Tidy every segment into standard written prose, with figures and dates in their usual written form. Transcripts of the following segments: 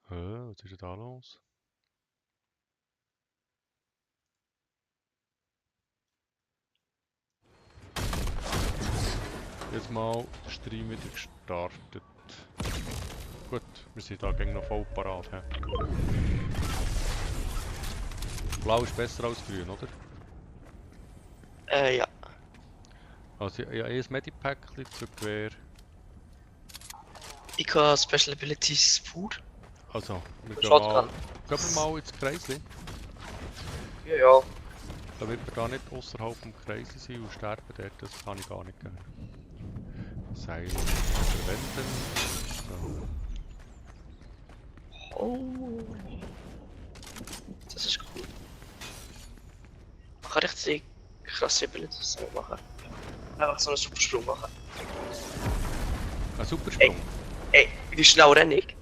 Was ist denn da los? Jetzt mal den Stream wieder gestartet. Gut, wir sind da gegen noch voll parat. He? Blau ist besser als grün, oder? Ja. Also ich habe ein Medipack für Gewehr. Ich habe Special Abilities Food. Also, Shotgun. gehen wir mal ins Kreisli, Ja, ja. damit wir da nicht außerhalb vom Kreisli sind und sterben dort, das kann ich gar nicht gerne. Seil verwenden. So. Oh. Das ist cool. Man kann richtig krasse Abilities damit machen. Einfach so einen Supersprung machen. Ein Supersprung? Ey, wie schnell renne ich?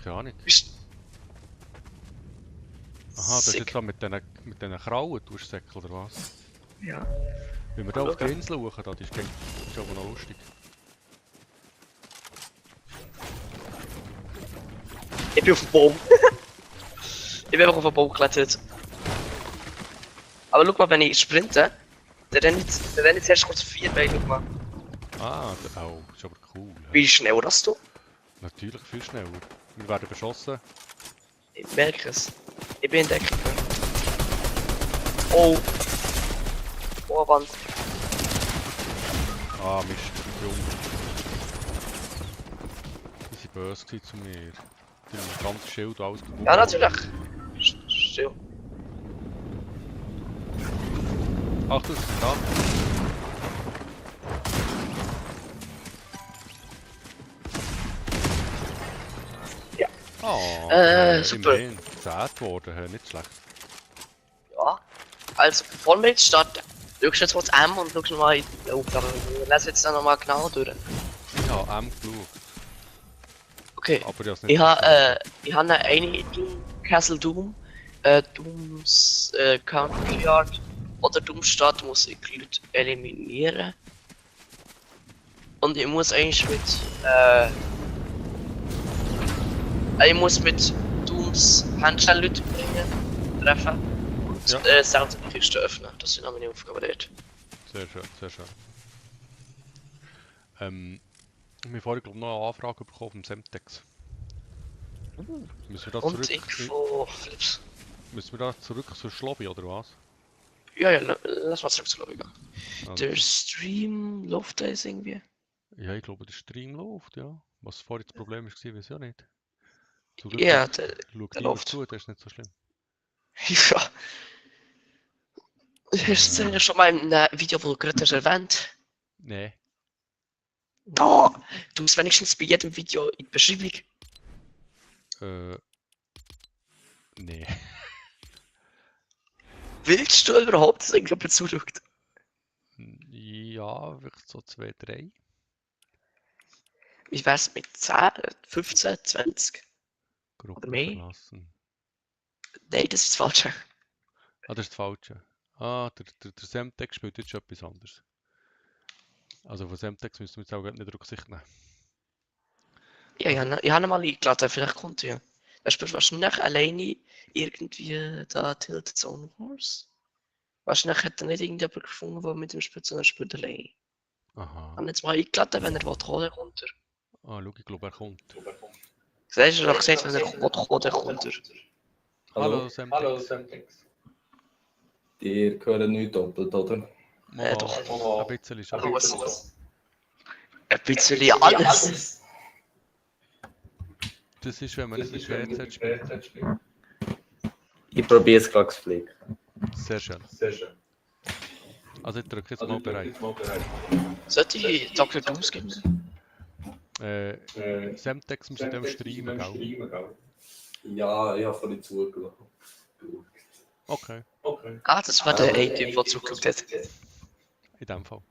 Keine Ahnung. Bist Aha, das ist sick. jetzt da mit diesen Krauen durchsäckeln, oder was? Ja. Wenn wir da auf die Insel schauen, das ist aber noch lustig. Ich bin auf dem Baum. Ich bin einfach auf den Baum geklettert. Aber schau mal, wenn ich sprinte, dann renne ich zuerst kurz 4 Beine, schau mal. Ah, oh, das ist aber cool. Wie schnell das du? Natürlich viel schneller. Wir werden beschossen. Ich merke es. Ich bin in Deckung. Oh. Oh, Wand. Ah, Mist, jung. Die waren böse zu mir. Die haben ein ganzes Schild und alles gebucht. Ja, natürlich. Still. Achtung, sie sind da. Ja. Oh, super. immerhin. 10 geworden, nicht schlecht. Ja. Also, bevor wir jetzt starten, schaust du jetzt kurz M und schaust nochmal in die Aufgabe. Wir lesen jetzt dann nochmal genau durch. Ich habe M geschaut, Okay. aber ich habe es nicht Ich habe eine Castle Doom, Dooms Countyard oder Doomstadt muss ich Leute eliminieren. Und ich muss eigentlich ich muss mit Dooms Handschellen Leute bringen, treffen und Ja. selbst die Kiste öffnen. Das sind auch meine Aufgaben dort. Sehr schön, sehr schön. Wir haben vorhin glaub, noch eine Anfrage bekommen vom Semtex. Müssen wir da Und zurück? Info Flips. Müssen wir da zurück zur Schlobby oder was? Ja, lass mal zurück zur Lobby gehen. Also, Der Stream läuft da jetzt irgendwie. ja, ich glaube, der Stream läuft, ja. Was vorhin das Problem war, weiß ich auch nicht. Zum Glück Ja, schaut der niemand läuft. zu, das ist nicht so schlimm. Ja. Hast du ja schon mal im Video, wo du gerade hast erwähnt? Nee. Oh, du musst wenigstens bei jedem Video in die Beschreibung. Nee. Willst du überhaupt, dass irgendjemand zuschaut? Ja, vielleicht so 2, 3. Wie wär's mit 10, 15, 20? Oder Gruppe mehr? verlassen. Nein, das ist das Falsche. Ah, das ist das Falsche. Ah, der Semtex spielt jetzt schon etwas anderes. Also von Semtex müssen wir jetzt auch nicht Rücksicht nehmen. Ja, ich habe ihn mal eingeladen, vielleicht kommt er. Er spielt wahrscheinlich alleine irgendwie da Tilted Zone Wars. Wahrscheinlich hat er nicht irgendjemand gefunden, der mit ihm spielt, sondern er spielt alleine. Aha. Haben jetzt mal eingeladen, wenn er will, kommt er. Ah, schau, ich glaube, er kommt. Siehst du, er hat gesagt, wenn er will, kommt er. Hallo, Semtex. Die hören nicht doppelt, oder? Mal Doch. ein bisschen schon. Alles. Ein bisschen alles. Das ist, wenn man nicht mit Headset spielt. Ich probiere es gerade zu fliegen. Sehr schön. Also ich drücke jetzt mal bereit. Sollte ich Dr. Dooms geben? Semtex muss in dem streamen, gell? Ja, ich habe vorhin zugelassen. Okay, Ah, das war der A-Typ, der zugeguckt hat. in dem Fall.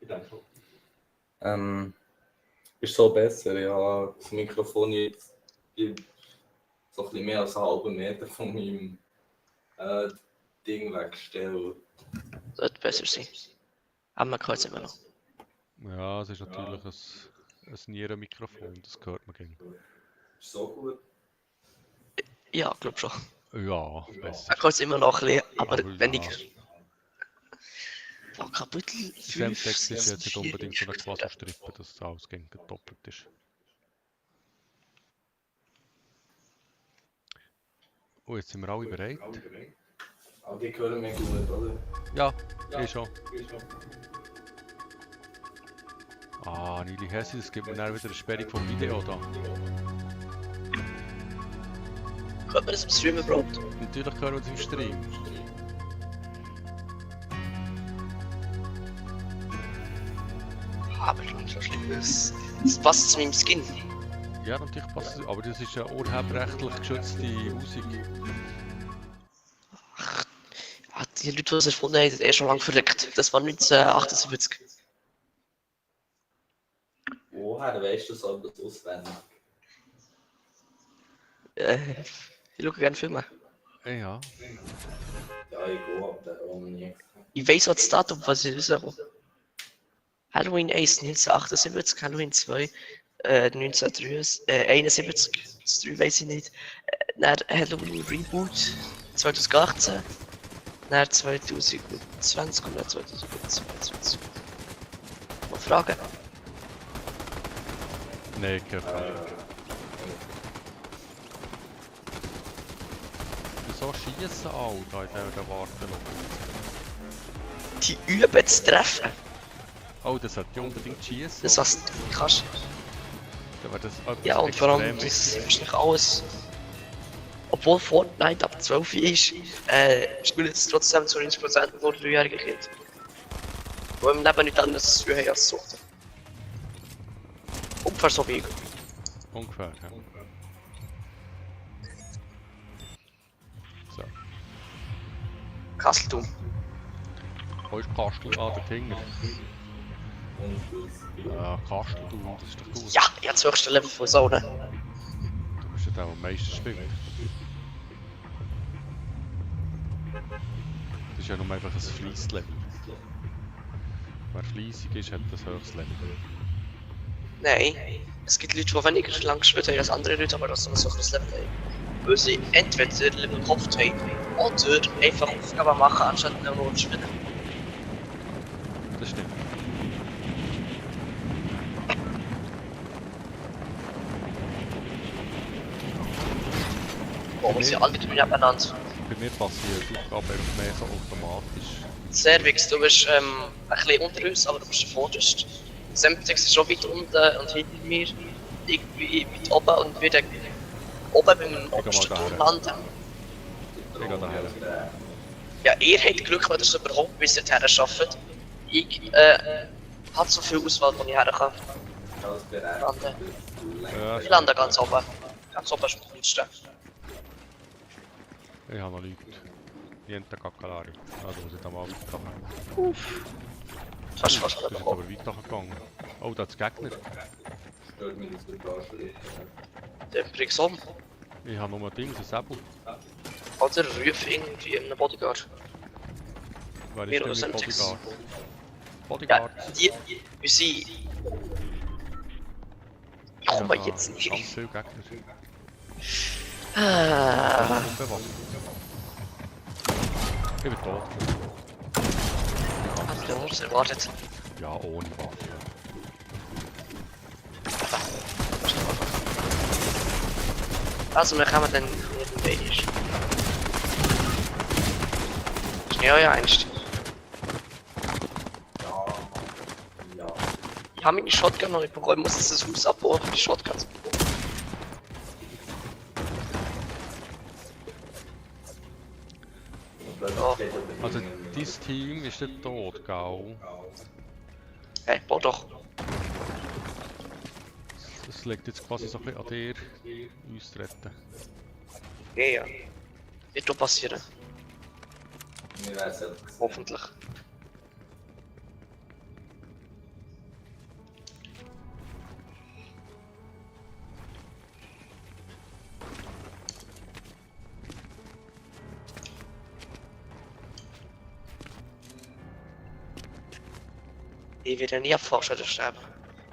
Ist so besser. Ich habe das Mikrofon jetzt so ein bisschen mehr als einen halben Meter von meinem Ding weggestellt. Sollte besser sein. Aber man hört es immer noch. Ja, es ist natürlich ein Nierenmikrofon, das hört man gerne. Ist so gut. Ja, glaub schon. Ja, besser. Er kann es immer noch ein bisschen, aber Aber weniger. ja. Ja, Kapitel Sam 5, Text ist jetzt nicht 4, unbedingt so eine 5, Quasi-Strippe, dass es alles gegen doppelt ist. Oh, jetzt sind wir alle bereit. Aber die hören mir gut, oder? Ja, ich schon. Ah, Nili Hessi, das gibt mir dann wieder eine Sperrung vom Video da. Könnte man das im Stream überhaupt? Natürlich hören wir uns im Stream. Aber schon so schlimm. Das passt zu meinem Skin. Ja, natürlich passt es, aber das ist ja urheberrechtlich geschützte Musik. Ja, die Leute, die es erfunden haben, sind schon lange verrückt. Das war 1978. Woher weißt du so etwas auswendig? Ich schaue gerne Filme. Ja. Ja, ich gehe, aber der auch noch nie. Ich weiß auch das Datum, was ich wissen. Halloween 1 1978, Halloween 2 1971, das 3 weiß ich nicht. Dann Halloween Reboot 2018, dann 2020 und dann 2022. Noch Fragen? Nein, keine Frage. Wieso schießen alle da in dieser Wartelung? Die üben zu treffen. Oh, das sollte ich unbedingt schießen. Das was du kannst. Dann wäre das etwas Ja, und vor allem, extrem das wichtig. ist nicht alles. Obwohl Fortnite ab 12 ist, spielen es trotzdem zu 90% nur 3-jährige Kinder. Die im Leben nicht anderes zu tun haben als suchten. Ungefähr so wie ich. Ungefähr, ja. So, Kasteltum. wo ist Kastel? Ah, der Finger. Und das Kastel, du, das ist doch gut. Ja, ich habe das höchste Level von Zone. Du bist ja der, der am meisten spielt. Das ist ja nur einfach ein Fleisslevel. Wer fleissig ist, hat das höchste Level. Nein, es gibt Leute, die weniger lang gespielt haben als andere Leute, aber das so ein höheres Level haben. Weil sie entweder Level gekauft haben oder einfach Aufgaben machen, anstatt nur zu spielen. Das stimmt. Oh, sie alle drei nebeneinander. Bei mir passiert die Aufgabe einfach mehr so automatisch. Servix, du bist ein bisschen unter uns, aber du bist der Vorderste. Semtex ist schon weit unten und hinter mir. Irgendwie weit oben und wir dann oben beim obersten daher. Turm landen. Ich gehe daher. Ja, ihr habt Glück, wenn ihr es überhaupt bis dorthin schafft. Ich habe so viel Auswahl, wo ich her kann. alles bereit. Landen. Ja, Ich lande ganz oben. Ganz oben ist am coolsten. ich habe noch nichts. Niente Kakalari. Also muss ich da mal weitergehen. Fast Das ist jetzt gekommen. aber weitergegangen. Oh, da ist Gegner. Stört mich das total schlecht. Der bringt um. Ich habe nur ein Ding, ein Säbel. Oder Ruf irgendwie in einem Bodyguard. Wer Wir ist denn oder mein Semtex? Bodyguard? Ja, Bodyguard? wir sind. Ich komme Ja, jetzt ganz nicht. viele Gegner. Ah, Unbewacht. Ich bin tot. hab ich anders erwartet. Ja, ohne Waffe. Also, wir kommen dann irgendwie. Ja, ja, einst. Ja. Ich habe meine Shotgun noch nicht bekommen, ich muss jetzt das Haus abbauen, um die Shotgun zu bekommen. Ja. Also, dein Team ist nicht tot, gell? Hey, bau doch. Es liegt jetzt quasi so ein bisschen an dir, uns zu retten. Ja, ja. Wird doch passieren. Wir werden es einfach sehen. Hoffentlich. Ich werde nie falsch sterben.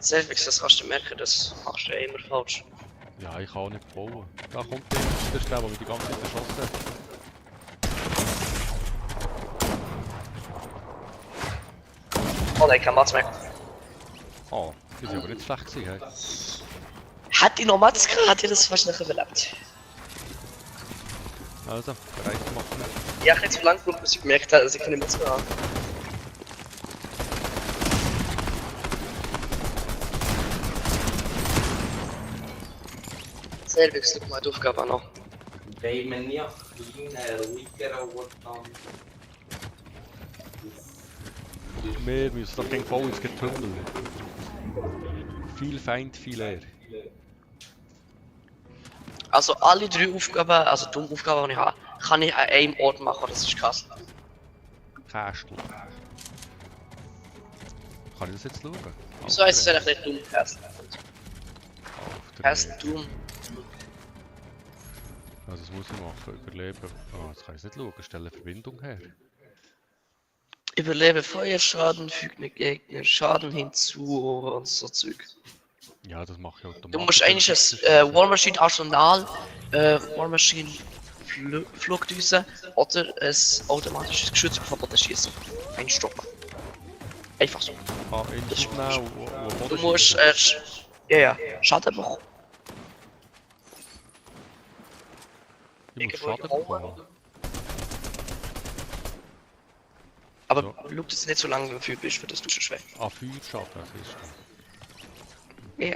Selbst das kannst du merken, das machst du ja immer falsch. Ja, ich kann auch nicht bauen. Da kommt der Stelle, der mich die ganze Zeit erschossen hat. Oh nein, kein Mats mehr. Ah, die sind aber nicht schlecht gewesen, hey. Hätte ich noch Mats gehabt, hätte ich das fast nicht überlebt. Also, bereit machen. Ja, ich hätte zu lange gebraucht, bis ich gemerkt habe, dass ich keine Mats mehr habe. Sehr wichtig, mal die Aufgabe auch noch. Wenn man nicht kleiner, ruhiger Ort haben. Wir müssen doch gegen voll ins Getümmel. Viel Feind, viel Leer. Also alle 3 Aufgaben, also die Aufgaben, die ich habe, kann ich an einem Ort machen, das ist krass. Kästel. Kann ich das jetzt schauen? Wieso heisst es eigentlich nicht Doom Castle? Castle Alter, Doom. also das muss ich machen, überleben. Ah, das kann ich nicht schauen, stelle Verbindung her. Überlebe Feuerschaden, fügt mir Gegner Schaden hinzu und so Zeug. Ja, das mache ich automatisch. Du musst eigentlich ein War Machine Arsenal, War Machine Flugdüse oder ein automatisches Geschütz auf den Boden schießen. Ein Stock. Einfach so. Ah, Info nehmen, wo Du musst ja, Schaden bekommen. Ich muss Schaden bekommen. Aber So. schau, dass du nicht so lange dafür bist, für das du schon schwer. Ah, Feuerschaden, das ist das. Ja.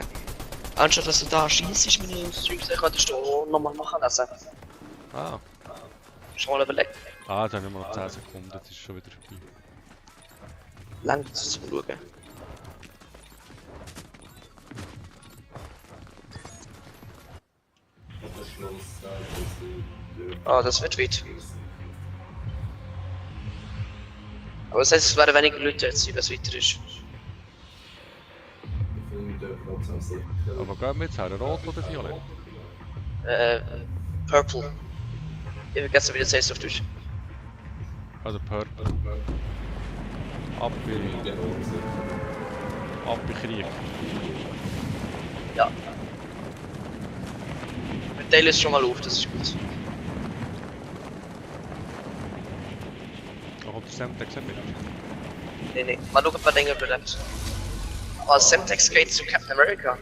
Anstatt dass du da schießt mit dem Zeug, dann könntest du auch nochmal machen lassen. Ah. Schon mal überlegt. Ah, dann haben wir noch 10 Sekunden, das ist schon wieder vorbei. Lang zu schauen. Oder Schluss, Ah, das wird weit. Aber das heißt, es werden weniger Leute jetzt, wenn es weiter ist. Ich fühle mich dort trotzdem sicher. Aber gehen wir jetzt her, rot oder violett? Purple. Ich vergesse, wie das heißt auf Deutsch. Also Purple. Ab in Krieg. Ja. Wir teilen es schon mal auf, das ist gut. Da kommt der Semtex mit. Nee. Mal schauen, ob er länger bleibt. Aber Semtex geht zu Captain America.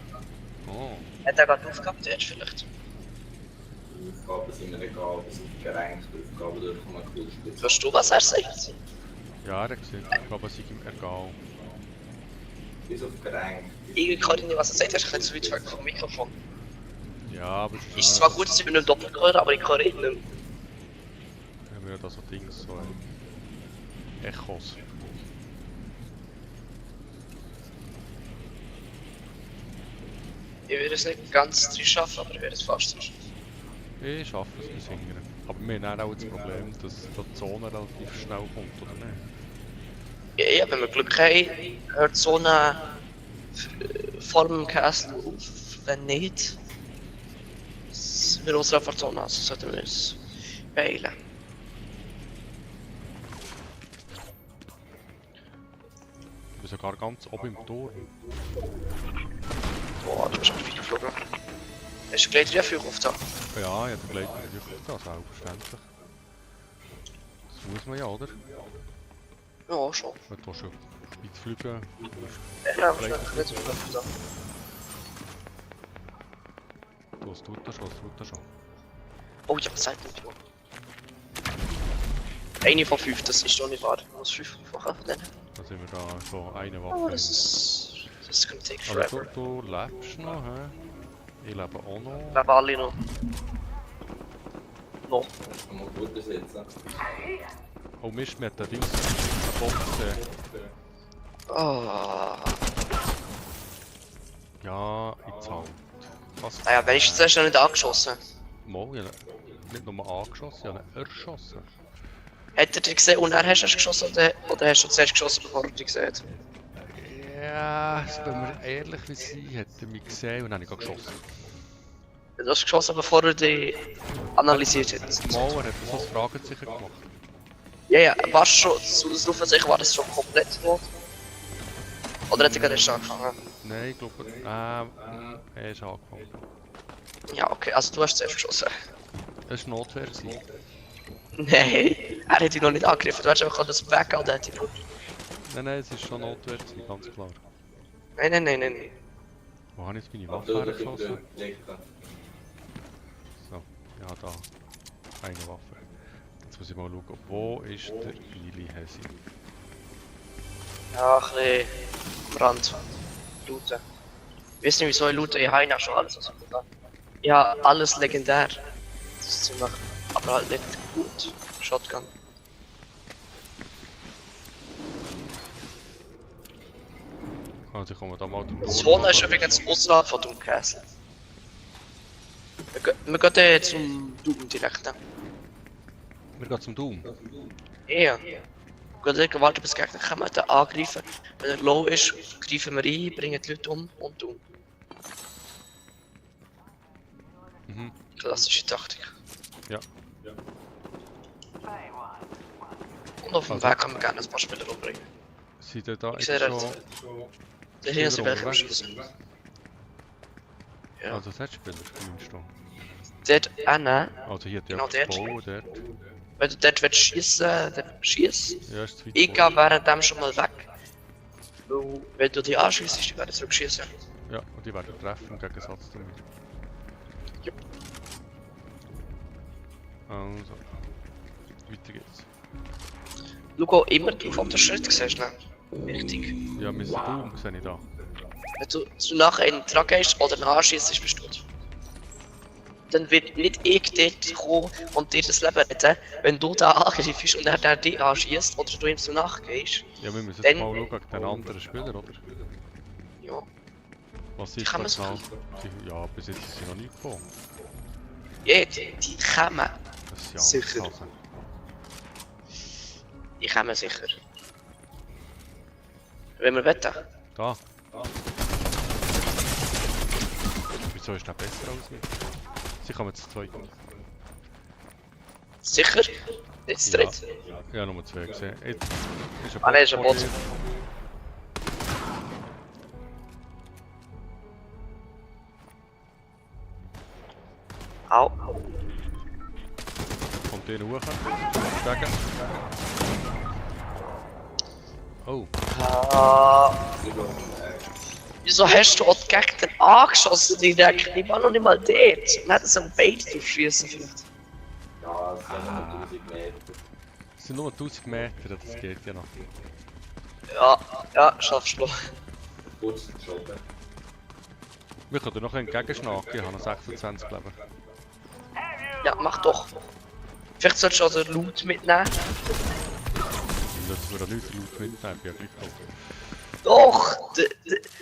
Oh. Hat er gerade aufgehabt, der vielleicht. Die Aufgaben sind mir egal, aber es sind gerankt Aufgaben, dort kann man cool spielen. Weißt du, was er sagt? Ja, er hat gesagt, ich glaube, es ist ihm egal. Bis auf gerankt. Ich kann nicht, was er sagt, er ist ein bisschen zu weit weg vom Mikrofon. Ja, aber es Ist zwar gut, dass ich mit einem Doppel höre, aber ich kann reden nicht mehr. haben wir ja da so Dings, so Echos. Ich würde es nicht ganz drin schaffen, aber ich werde es fast drin schaffen. Ich schaffe es bis hingern. Aber wir haben dann auch das Problem, dass die Zone relativ schnell kommt, oder nicht? Ja, wenn wir Glück haben, hört so eine vor dem Castle auf. Wenn nicht, sind wir unsere Fortuna, also sollten wir es beeilen. Wir sind sogar ganz oben im Tor. Boah, du bist wieder geflogen. Hast du gleich wieder auf da? Ja, ich habe den Gleiter wirklich da, selbstverständlich. Das muss man ja, oder? Ja, schon. Wenn du schon weit fliegen Ja, wahrscheinlich nicht so viel da. was tut er schon, was tut er schon? Oh ja, Zeit nicht. Eine von 5, das ist doch nicht wahr. Ich muss 5 machen von denen. Da sind wir da so eine Oh, Waffe. das ist gonna take Aber forever. du lebst noch, hä? Ich lebe auch noch. Leben alle noch. Noch. Das kann man gut besetzen. Oh Mist, mir hat der Dings einen Bot gesehen. Ah. Ja, jetzt halt. Was? Naja, wenigstens hast du noch nicht angeschossen. Mal, ich habe nicht nur angeschossen, ich habe ihn erschossen. Hat er dich gesehen und er hast du geschossen oder hast du zuerst geschossen, bevor er dich gesehen hat? Ja, wenn wir ehrlich sind, hat er mich gesehen und dann habe ich gerade geschossen. Du hast geschossen, bevor er dich analysiert hat. Mal, er hat so ein Fragezeichen gemacht. Ja, warst du schon, das Rufenzeichen war das schon komplett rot? Oder hat er gerade erst angefangen? Nein, ich glaube, er ist angefangen. Ja, okay, also du hast zuerst geschossen. Das war Notwehr. gewesen. Nein, er hat dich noch nicht angegriffen. Du hast einfach das Background, der hat dich noch. Nein, nein, es ist schon Notwehr, gewesen, ganz klar. Nein. Wo habe ich jetzt meine Waffe Natürlich hergeschossen? klicken. So, ja da. Eine Waffe. Jetzt muss ich mal schauen, wo ist der Ili Hesi? Ja, ein bisschen am Rand. Looten. Ich weiß nicht, wieso ich loote. Ich habe ja schon alles, was ich will. Ja, alles legendär. Das ist ziemlich. Aber halt nicht gut. Shotgun. Also ich komme da mal Die Zone ist übrigens außerhalb von Doom Castle. Wir gehen jetzt zum Doom direkt. Wir gehen zum Doom. Ja. Wir gehen warten, bis die Gegner kommen, dann angreifen. Wenn er low ist, greifen wir ein, bringen die Leute um und Doom. Mhm. Klassische Taktik. Ja. Und auf dem Also- Weg kann man gerne ein paar Spieler umbringen. Sind ihr da Ich jetzt sehe schon... Der hier ist Spieler welche am unterwegs? Schießen. Ja. Also das hat Spieler, meinst du? Dort hinten, Also hier, der Genau dort. Bau, dort. wenn du dort willst schießen, dann schieß. Ja, ist zu weit Ich vor. gehe währenddem schon mal weg. Weil, wenn du die anschießt, dann werden sie zurückschießen. Ja, und die werden treffen im Gegensatz zu mir. Jupp. Also, weiter geht's. Schau auch immer drauf, ob der Schritt siehst. Ne? Wichtig. Ja, wir sind Doom, sehe ich da. Wenn du nachher in den Trag gehst oder ihn anschießt, bist du tot. Dann wird nicht ich dort kommen und dir das Leben retten, wenn du da angreifst und er dich anschießt oder du ihm so nachgehst. Ja, wir müssen Dann- jetzt mal schauen gegen den anderen Spieler, oder? Ja. Was ist Kann da man genau? Ja, bis jetzt ist sie noch nicht gekommen. Ja, die kommen. Das ist ja Sicher. alles. Also. Die kommen sicher. Wenn wir wetten. Da. Wieso ist der besser als ich? Sie kommen zu zweit. Sicher? Nicht zu dritt. Ja, Nummer 2 gesehen. Jetzt ist ein Ah nein, ist ein vor Bot. dir. Au. Kommt der hoch. Steigen. Oh, Ah. Wieso hast du auch die Gegner angeschossen direkt? Die waren noch nicht mal dort. Dann hätten sie ein Bait draufschießen vielleicht. Ja, es sind nur 1000 Meter. es sind nur 1000 Meter, das geht ja noch. Ja, schaffst du. Kurz geschoben. Wir können noch entgegenschnacken, ich habe noch 26 Leben. Ja, mach doch. Vielleicht solltest du auch den Loot mitnehmen. Und dass wir Leute laut mitnehmen, bin ich ja gleich tot. Doch!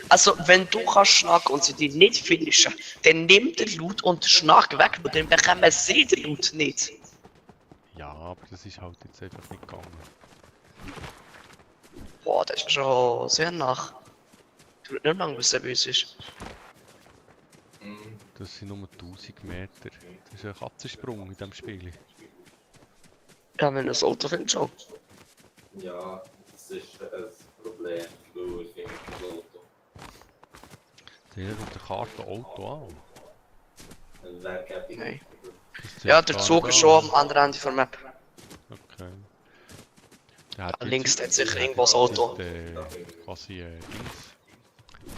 Also, wenn du kannst schnacken und sie dich nicht finishen, dann nimm den Loot und schnack weg, und dann bekommen sie den Loot nicht. Ja, aber das ist halt jetzt einfach nicht gegangen. Boah, das ist schon sehr nach. Tut nicht lange, bis er bei uns ist. Mhm. Das sind nur 1000 Meter. Das ist ein Katzensprung in diesem Spiel. Ja, wenn du das Auto findest schon. Ja, das ist ein Problem. Du findest das Auto. Der auf der Karte Auto an. Ein Werk Nein. Das zählt Ja, der gar Zug nicht ist an. schon am anderen Ende der Map. Okay. Der hat Links jetzt- hat sicher der irgendwo das hat Auto. jetzt, quasi Dings.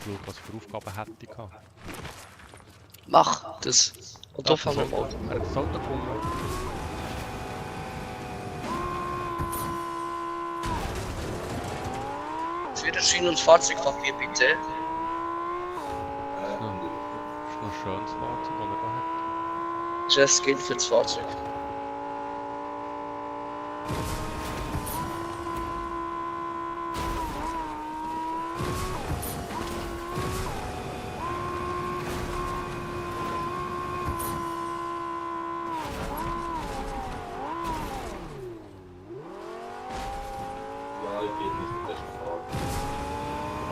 Schau, was für Aufgaben hätte ich gehabt. Mach das. Und Ah, du fährst mit dem Auto. Er hat das Auto gefunden. Führerschein und Fahrzeugpapier bitte. Ist noch ein schönes Fahrzeug, das er da hat. Das ist ein Skill für das Fahrzeug. Ja, ich bin nicht der beste Fahrer.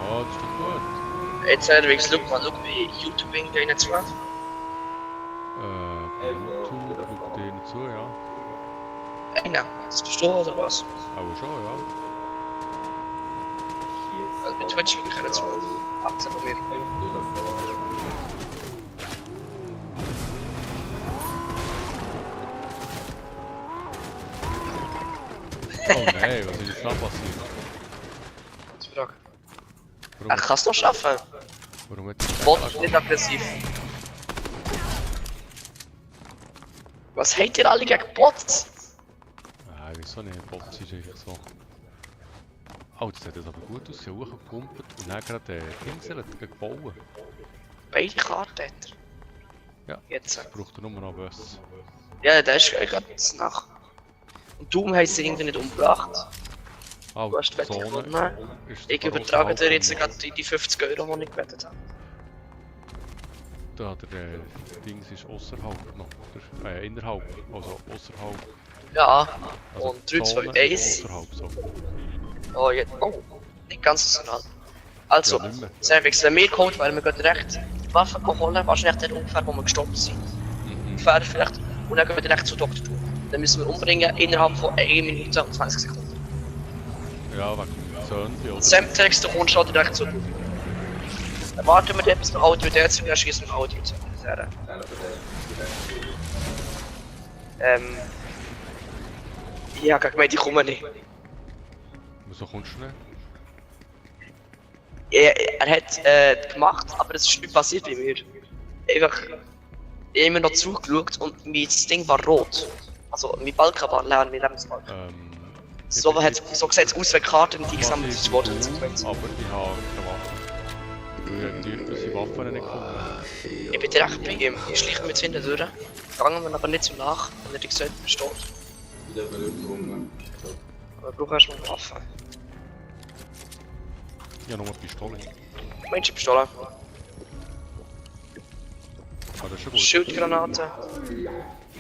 Ah, das ist doch gut. Jetzt übrigens, schau wie YouTube irgendwie nicht zu machen. YouTube schaut denen zu, ja. Einer, das bist du oder was? Aber schon, ja. Also mit Twitch wirklich nicht zu machen. Abgesehen von mir. Einfach durchfahren. Oh nein, was ist jetzt noch passiert? Gute Frage. Warum, Er kann es noch schaffen. warum hat Bot nicht aggressiv. Was habt ihr alle gegen Bots? Nein, wieso nicht? Bots ist einfach so. Oh, das hat das aber gut ausgesehen, hochgepumpt und dann gerade Pinsel gebaut. Beide Karten hat er. Ja. Jetzt. Braucht er nur noch was. Ja, der ist gerade nach. Und Doom haben sie irgendwie nicht umgebracht. Ah, Du hast die Wette Zone gewonnen. ist Ich zwar übertrage dir jetzt außerhalb gerade die 50 Euro, die ich gewettet habe. Da, der Dings ist außerhalb noch, oder? Innerhalb, also außerhalb. Ja, Also und 3, 2, Zone 1. ist außerhalb, so. Oh, jetzt. Oh, nicht ganz so nah. Also, Ja, nicht mehr. Servix, wenn wir geholt werden, wir gehen direkt die Waffen holen, wahrscheinlich dort ungefähr, wo wir gestoppt sind. Mhm. Ungefähr vielleicht. Und dann gehen wir direkt zu Dr. Doom. Dann müssen wir umbringen innerhalb von 1 Minute und 20 Sekunden. Ja, wegen dem Zöhnchen, oder? Semtex, du kommst schon direkt zu Doom. Dann warten wir dort, bis wir Audio dort sind, und dann schießen wir Audio zu. Ja, ich meine, die kommen nicht. Wieso kommst du nicht? Er hat gemacht, aber es ist nicht passiert bei mir. Einfach immer noch zugeschaut und mein Ding war rot. Also mein Balken war leer, mein Lebensbalken. So sieht es aus, wenn Karten die gesammelt ist wurden. aber ich habe keine Waffe. Weil ich unsere Waffen nicht gefunden. Ich bin direkt bei ihm. Ich schleiche mit hinten durch. Gangen wir aber nicht so nach, wenn er die gesagt steht. Wieder bekommen. Aber ich brauche erstmal eine Waffe. Ich habe nur eine Pistole. Mensch, Pistole. Ah, das ist schon gut. Schildgranate.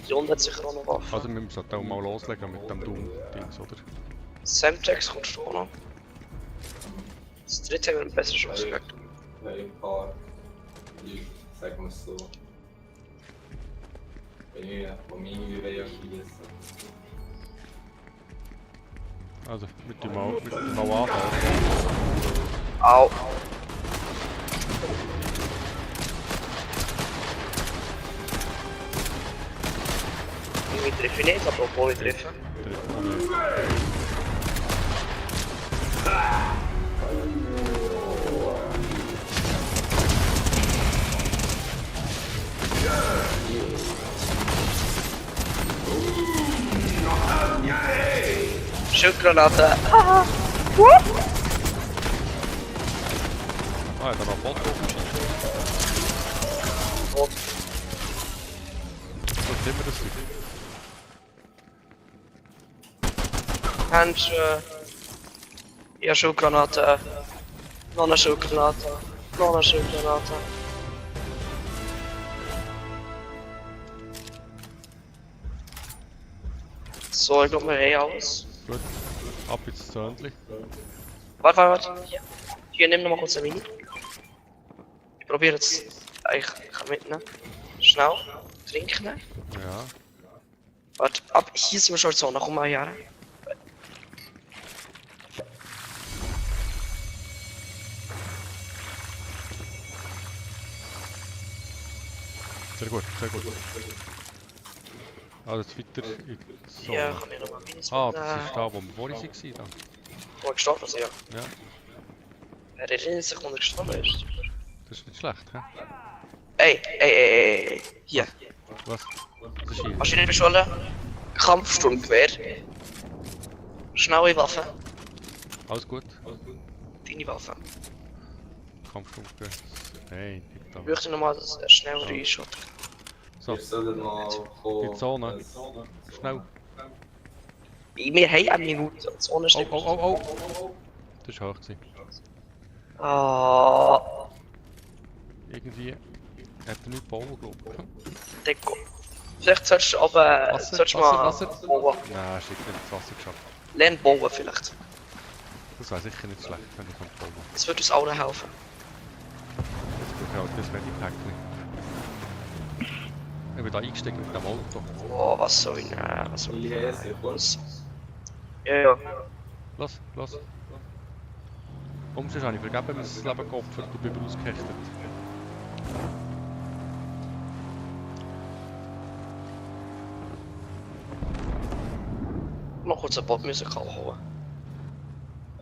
Die unten hat sicher auch noch Waffe. Also wir müssen auch mal loslegen mit dem Doom-Dings, oder? Semtex kommt schon noch. Das dritte haben wir eine bessere Chance gegen. Ein paar Leute, sagen wir es so. Die meine reagieren. Also, mit dem mal anfangen. Au. Ich treffe nicht, aber obwohl ich treffe. Schildgranate. Ah, ja, da noch Bot aufgeschieden. Und So sehen wir das wieder. Handschuhe. Ja, Schildgranate. Noch eine Schildgranate. Noch eine Schildgranate. So, ich glaube, wir haben alles. Gut. Ab ins Zöhnchen. Warte. Hier, nimm noch mal kurz eine Mini. Ich probiere jetzt. Ich kann mitnehmen. Schnell. Trinken. Ja. Warte, ab hier sind wir schon so, komm mal her. Sehr gut, sehr gut. Also jetzt weiter in die Zone. Ja, kann ich noch mal Minis Ah, das mitnehmen. ist da, wo wir vorhin waren. Da. Wo er gestorben ist, ja. Ja, Er erinnert sich, wo er gestorben ist. das ist nicht schlecht, hä? Ey. Hier. Was? Was ist hier? Maschinenpistole. Kampfsturmgewehr. Schnelle Waffe. Alles gut? Deine Waffe. Kampfpunkte. Nein, nicht da. Ich möchte nochmal das schnellere Shot. So, Wir sollen mal kommen. in die Zone. Schnell. Wir haben eine Minute. Die Zone steht. Oh. Das war hoch gewesen. Ah, Irgendwie hat er nicht bauen, glaube ich. Deko. Vielleicht sollst du aber. Wasser, Sollst du mal. Wasser. Bauen. Nein, ist nicht ins Wasser geschafft. Lern bauen vielleicht. Das wäre sicher nicht schlecht, wenn ich bauen kann. Das würde uns allen helfen. Jetzt brauche ich halt das Ready-Päckchen. Ich bin da eingestiegen mit dem Auto. Oh, was soll ich nehmen? Was soll ich Die Häse, nehmen? kommst Ja. Los. Sonst habe ich vergeben mein Leben geopfert und bin ausgehechtet. Noch noch kurz eine Popmusik holen.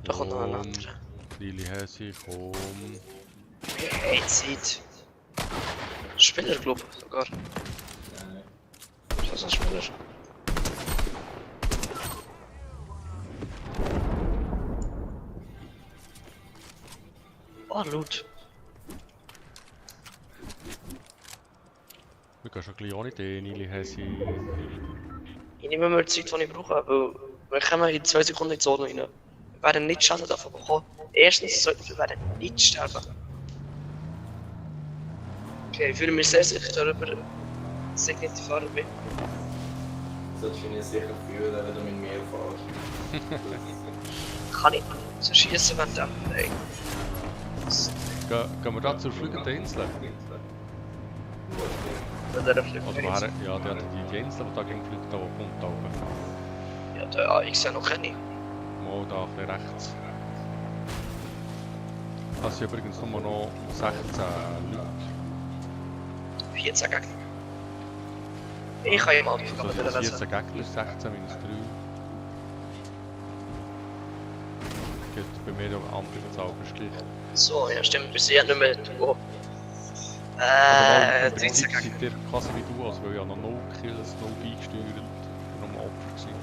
Da kommt noch ein anderer. Lili Hesi, komm. Hey, Zeit. Spieler, glaube ich, sogar. Nein. Ist das ein Spieler? Oh, Loot. Wir gehen schon ein bisschen ohne den, Lili Hesi. Ich nehme mir die Zeit, die ich brauche, weil wir kommen in 2 Sekunden in die Zone rein. Wir werden nicht Schaden davon bekommen. Erstens, zweitens, wir werden nicht sterben. Okay, ich fühle mich sehr sicher darüber, dass ich nicht die Fahrer bin. Solltest du dich nicht sicher fühlen, wenn du mit mir fährst. Kann ich so schießen, wenn der. Nein. Gehen wir da zur fliegenden Insel? Wenn der Also fliegt. woher, ja, der hat die Insel, die da gegen fliegt, da kommt da oben. Ja, da, ich sehe noch keine. Mal da ein bisschen rechts. Das sind übrigens nur noch 16 Leute. 14 Gegner. Ich kann ihm anfangen, Also aber 14 Gegner, 16 minus 3. Gibt bei mir auch andere Zahlen gleich. So, ja stimmt, wir sehen nicht mehr wo. Aber 13 seid Gegner. ihr quasi wie du, also weil ich habe noch 0 Kills, 0 beigesteuert und noch mal Opfer gewesen.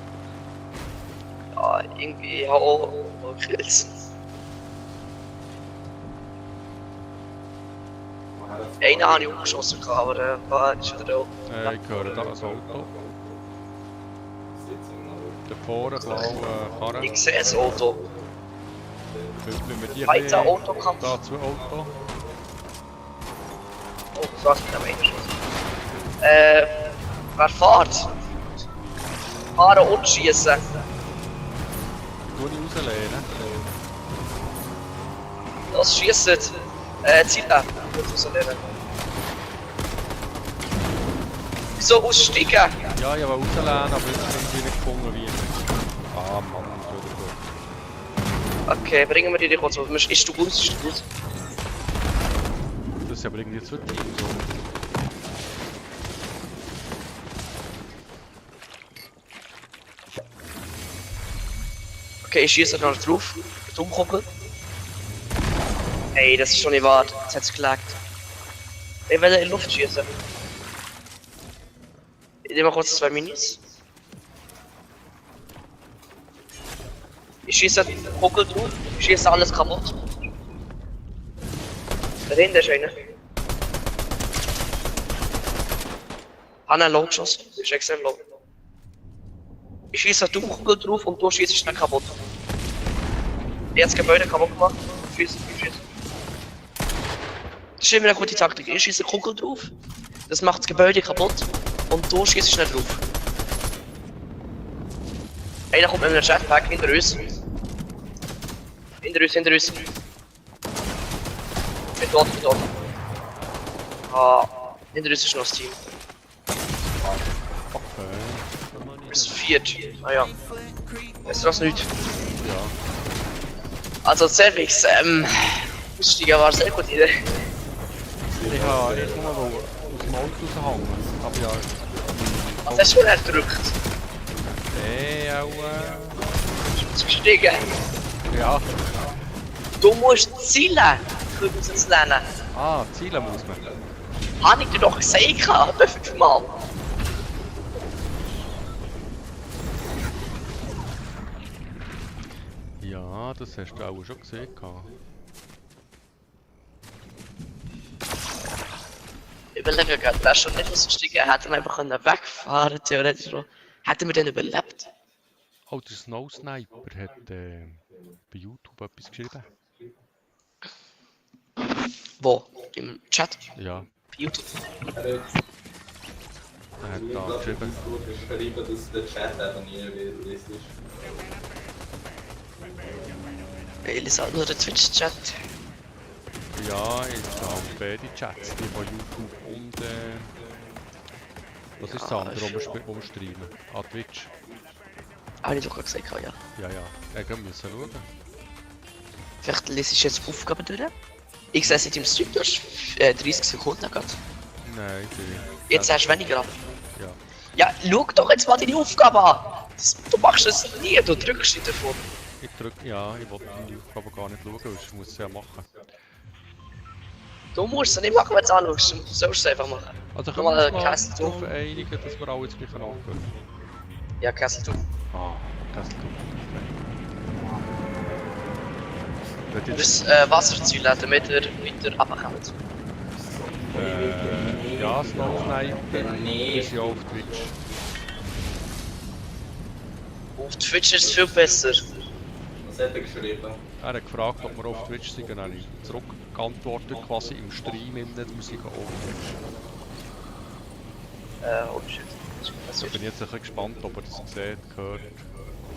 Ja, irgendwie, ich habe auch noch Kills. Einen habe ich umgeschossen, aber der war ist wieder da. Ich höre da ein Auto. Da vorne, blaue Karre. Ich sehe das Auto. Wenn wir die Weiter haben, Autokampf. da 2 Autos. Oh, das war's mit dem Einschuss. Wer fährt? Fahren und schießen. Tu ich rauslehnen. Los, schießen. Ziel ab. Gut rauslehnen. Wieso aussteigen? Ja, ich will rauslehnen, aber jetzt irgendwie nicht gefunden wie immer. Ah Mann, das ist wieder gut. Okay, bringen wir die kurz auf. Ist du gut? Ist du gut? Das ist aber irgendwie zu tief. So. Okay, ich schieße noch drauf. Umkoppeln. Ey, das ist schon nicht wahr. Jetzt hat's gelagt. Ich will in die Luft schießen. Ich nehme mal kurz 2 Minis. Ich schieße Kugel drauf. Ich schieße alles kaputt. Da hinten ist einer. Hanna low geschossen. Ist extrem low. Ich schieße die Kugel drauf und du schießt schnell kaputt. Jetzt Gebäude kaputt gemacht. Schießen. Das ist immer eine gute Taktik. Ich schieße Kugel drauf. Das macht das Gebäude kaputt. Und du schießt schnell drauf. Einer kommt mit einem Jetpack hinter uns. Hinter uns. Bin dort. Ah, hinter uns ist noch das Team. Okay. Wir sind 4. Ah ja. Ist das nicht? Ja. Also Cervix, Aussteigen war sehr gute Idee. Ich habe erst mal aus dem Auto raushängen. Aber ja. Was hast du schon erdrückt? Auch. Bist du gestiegen? Ja. Du musst zielen, für das lernen. Ah, zielen muss man. Hab ich dir doch gesagt, etwa 5-mal. Ja, das hast du auch schon gesehen. Überlege gerade, der schon nicht ausgestiegen, er hätte einfach wegfahren können, theoretisch. Hätten wir den überlebt? Oh, der Snow Sniper hat bei YouTube etwas geschrieben. Wo? Im Chat? Ja, Bei YouTube? er hat da geschrieben. geschrieben, dass der Chat eben nie liest. Ich lese halt nur den Twitch-Chat. Ja, ich habe beide Chats, die von YouTube und was ist das Ja, andere, wo wir streamen? Ah, Twitch. Habe ich doch gerade gesagt, ja. Ja, wir müssen schauen. Vielleicht lese ich jetzt Aufgaben durch. Ich sehe seit im Stream, du hast 30 Sekunden gehabt. Nein, Jetzt hast du weniger ab. Ja. Ja, schau doch jetzt mal deine Aufgabe an! Du machst es nie, du drückst dich davon. Ich drücke, ja, ich wollte die Aufgabe gar nicht schauen, weil ich muss es ja machen. Du musst es nicht machen, wenn du es anschaust, du sollst es einfach machen. Also können Nochmal wir uns mal Castle darauf Doom. einigen, dass wir alle das gleiche angehen? Ja, Castle Doom. Ah, Castle Doom. Okay. Wird Das jetzt, Wasserziel hat, damit er weiter runterkommt. ja, Snow Sniper, Nee. ist ja auf Twitch. Auf Twitch ist es viel besser. Was hat er geschrieben? Er hat gefragt, ob wir auf Twitch sind, dann habe ich zurückgeantwortet, quasi im Stream, dass wir sind auf Twitch. Oh shit. Da bin ich jetzt ein bisschen gespannt, ob er das sieht, hört.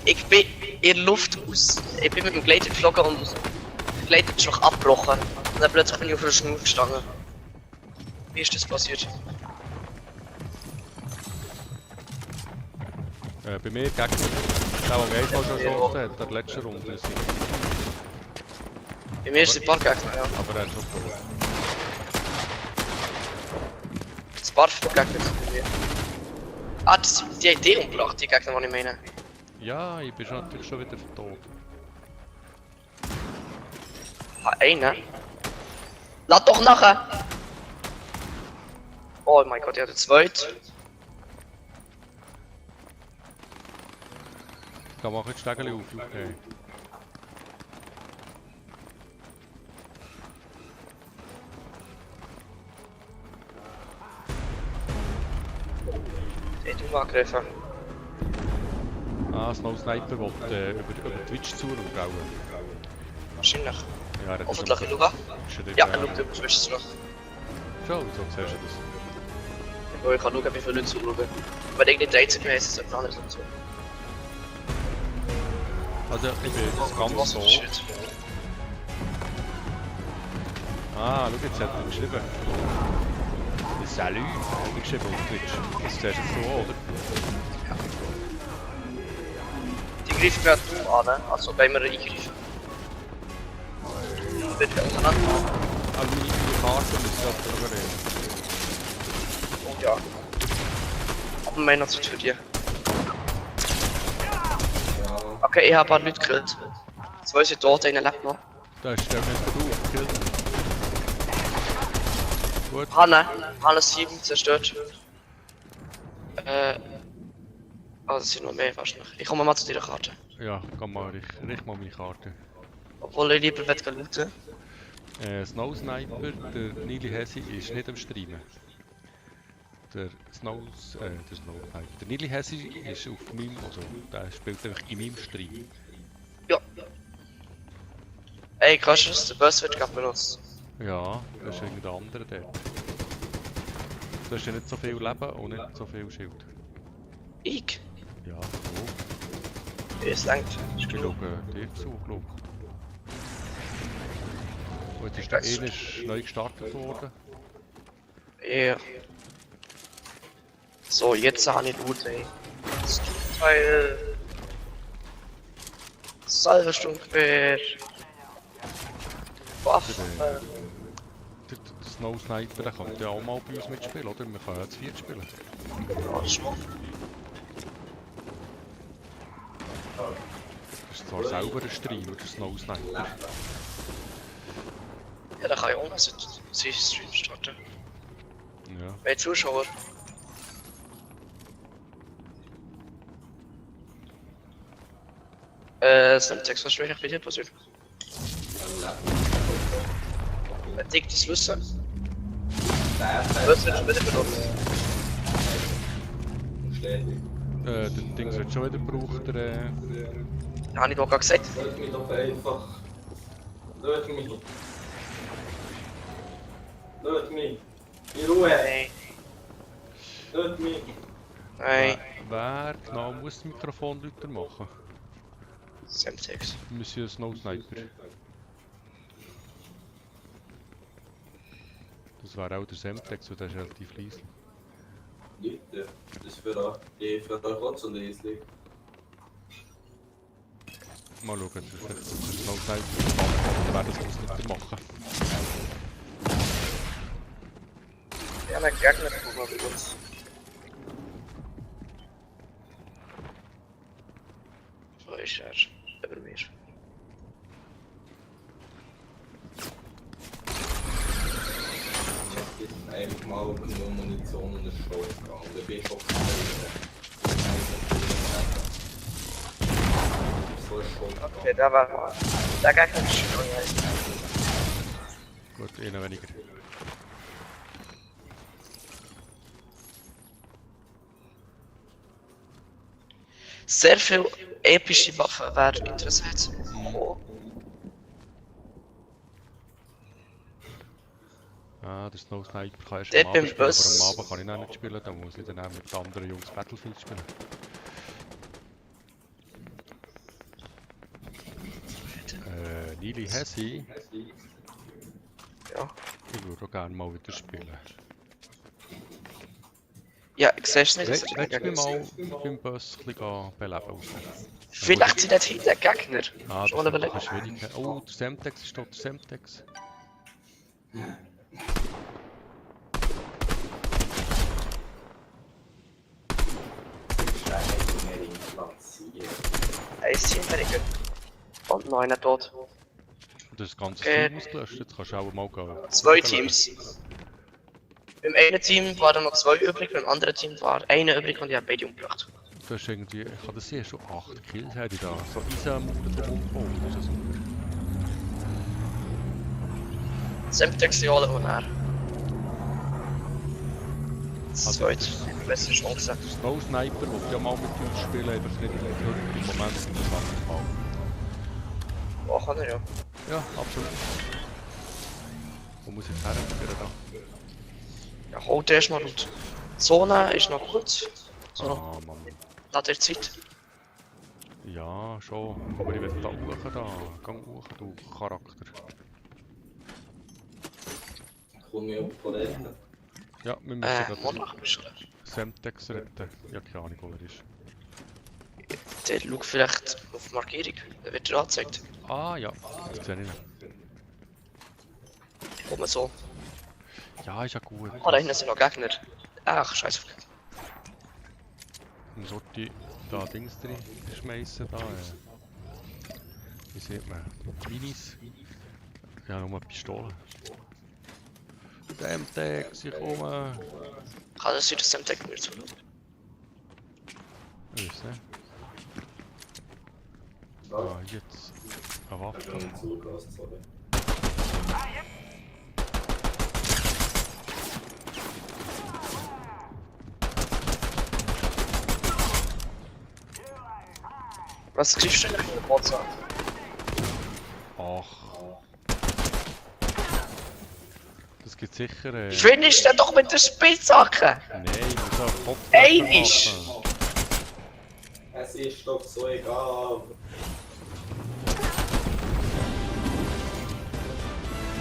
Ich bin in der Luft aus. Ich bin mit dem Gleiter geflogen und der Gleiter ist noch abgebrochen. Und dann plötzlich bin ich auf der Schnur gestanden. Wie ist das passiert? Bei mir Gegner, der am Einfall schon geschossen hat, der letzte Runde. Das sind- Bei mir ist ein paar Gegner, ja. Aber er hat schon verloren. Ein paar Gegner sind bei mir. Ah, das sind die Idee umgebracht, die Gegner, die ich meine. Ja, ich bin schon natürlich schon wieder tot. Ah, einer. Lad doch nachher! Oh mein Gott, ja, der zweite. Ich mache jetzt Stegeli auf, okay. Der hat angegriffen. Ah, Snow Sniper will über Twitch zuschauen. Wahrscheinlich. Ja, er hat das Hoffentlich, ich schon schau. geschrieben. Ja, er schaut über Twitch zurück. Schon, so siehst du das. Ich kann schauen, wie viele Leute zuschauen. Wenn ich nicht der Einzige wäre, ist es etwas anderes dazu. Also, ich bin das ganz so. Shit. Ah, schau, jetzt hat er geschrieben. Salut, hat er geschrieben auf Twitch. Das siehst du so, oder? Die greifen gerade dumm an, ne? Also wenn wir eingreifen. Wird wir auseinander. Aber meine Karte muss ich darüber reden. Oh ja. Aber meiner Zeit für dir. Ja. Okay, ich habe ein paar Leute gekillt. Zwei sind tot, einer lebt noch. Da ist der nicht gut, gekillt. Gut. Hanne 7 zerstört. Oh, das sind noch mehr wahrscheinlich. Ich komme mal zu deiner Karte. Ja, komm mal, richt mal meine Karte. Obwohl ich lieber will looten. Snow Sniper, der Nili Hesi ist nicht am Streamen. Der Snow Sniper. Der Nili Hesi ist auf meinem, also der spielt einfach in meinem Stream. Ja. Ey, kannst du das? Der Boss wird gerade benutzt. Ja, das ist irgendein anderer dort. Du hast ja nicht so viel Leben und nicht so viel Schild. Ich? Ja, so. Es langt. Ich Ist genug. schaue dir zu, glaube ich. Gut, ist der ist neu gestartet worden. Ja. So, jetzt habe ich Loot, ey. Das Teil. Salvestungewehr. Waffen. Der Snow Sniper, der kann ja auch mal bei uns mitspielen, oder? Wir können ja zu viert spielen. Ja, das ist gut. Das ist zwar selber ein Streamer, der Snow Sniper. Ja, da kann ich auch noch seinen Stream starten. Ja. Wer Zuschauer? Semtex, was ist bei dir passiert? Dick das Wissen. Was wird schon wieder benutzt? Bestätigt. Der Dings wird schon wieder gebraucht, der... Ja, habe ich doch gerade gesagt. Lass mich doch einfach. Lass mich. Lass mich. In Ruhe. Nein. Lass mich. Nein. Wer genau muss das Mikrofon lauter machen? Semtex. Monsieur Snow Sniper. Das wäre auch der Semtex, und der ist relativ leise. Leute, das ist für euch auch so leislich. Mal schauen, das ist vielleicht der Snow Sniper, dann wäre das muss nicht machen. Ja, mein Gegner kommt mal kurz. ist er über mir. Ich hab einfach mal nur Munition und einen Shotgun. Und ich bin schon so ein Shotgun. Okay, da war... Da gar kein Schön. Gut, einer weniger. Sehr viel epische Waffen wäre interessant. Oh. Ah, der Snow Sniper kann erst Dort am beim Abend spielen, Bus. aber am Abend kann ich noch nicht spielen, dann muss ich dann auch mit anderen Jungs Battlefield spielen. Nili Hessi, Ja. ich würde auch gerne mal wieder spielen. Ja, ich sehe es nicht, dass Willst du er mich mal beim Bus ein bisschen beleben raus? Vielleicht sind dort hinten Gegner. Ah, Schon das ist überlegen. eine Schwierigkeit. Oh, der Semtex ist dort, der Semtex. Eins Team weniger. Und noch einer tot. Und das ganze Okay. Team ausgelöscht, jetzt kannst du auch mal gehen. Zwei Teams. Beim einen Team waren noch 2 übrig, beim anderen Team war einer übrig und die haben beide umgebracht. Du hast irgendwie, ich kann das sehen, schon 8 Kills hätte ich da. So Eisenmutter drum umgebaut, das ist ja super. Semtex die holen wir näher. Also, Zweit. Bessere Chance. Der Snow Sniper will ja mal mit uns spielen, einfach nicht im Moment ist das Fall. Oh, kann er ja. Ja, absolut. Wo muss ich herführen da? Ja, holt erst mal gut. Zone ist noch gut. So noch Ah, Mann. nach der Zeit. Ja, schon. Aber ich will da hoch da. Gang hoch, du Charakter. Komm ich auf Toilette. Ja, wir müssen Monarch gerade bist du. Semtex retten. Ja, keine Ahnung, wo er ist. Der schaut vielleicht auf die Markierung. Der wird dir angezeigt. Ah, ja. Jetzt sehe ich ihn. Komm mal so. Ja, ist ja gut. Ah, da hinten sind noch Gegner. Ach, scheiße. Dann sollte ich da Dings drin schmeißen. Da, wie sieht man? Minis. Ja, nur eine Pistole. Semtex, ich komme. Kann das sein, dass der Deck mir zuschaut? Ich weiß nicht. Ah, jetzt. Eine Waffe. Zugelassen, sorry. Was kriegst du denn in der WhatsApp? Ach. Das gibt sicher. Finish den doch mit der Spitzhacke! Nein, ich muss auf Kopf. Einisch! Es ist doch so egal.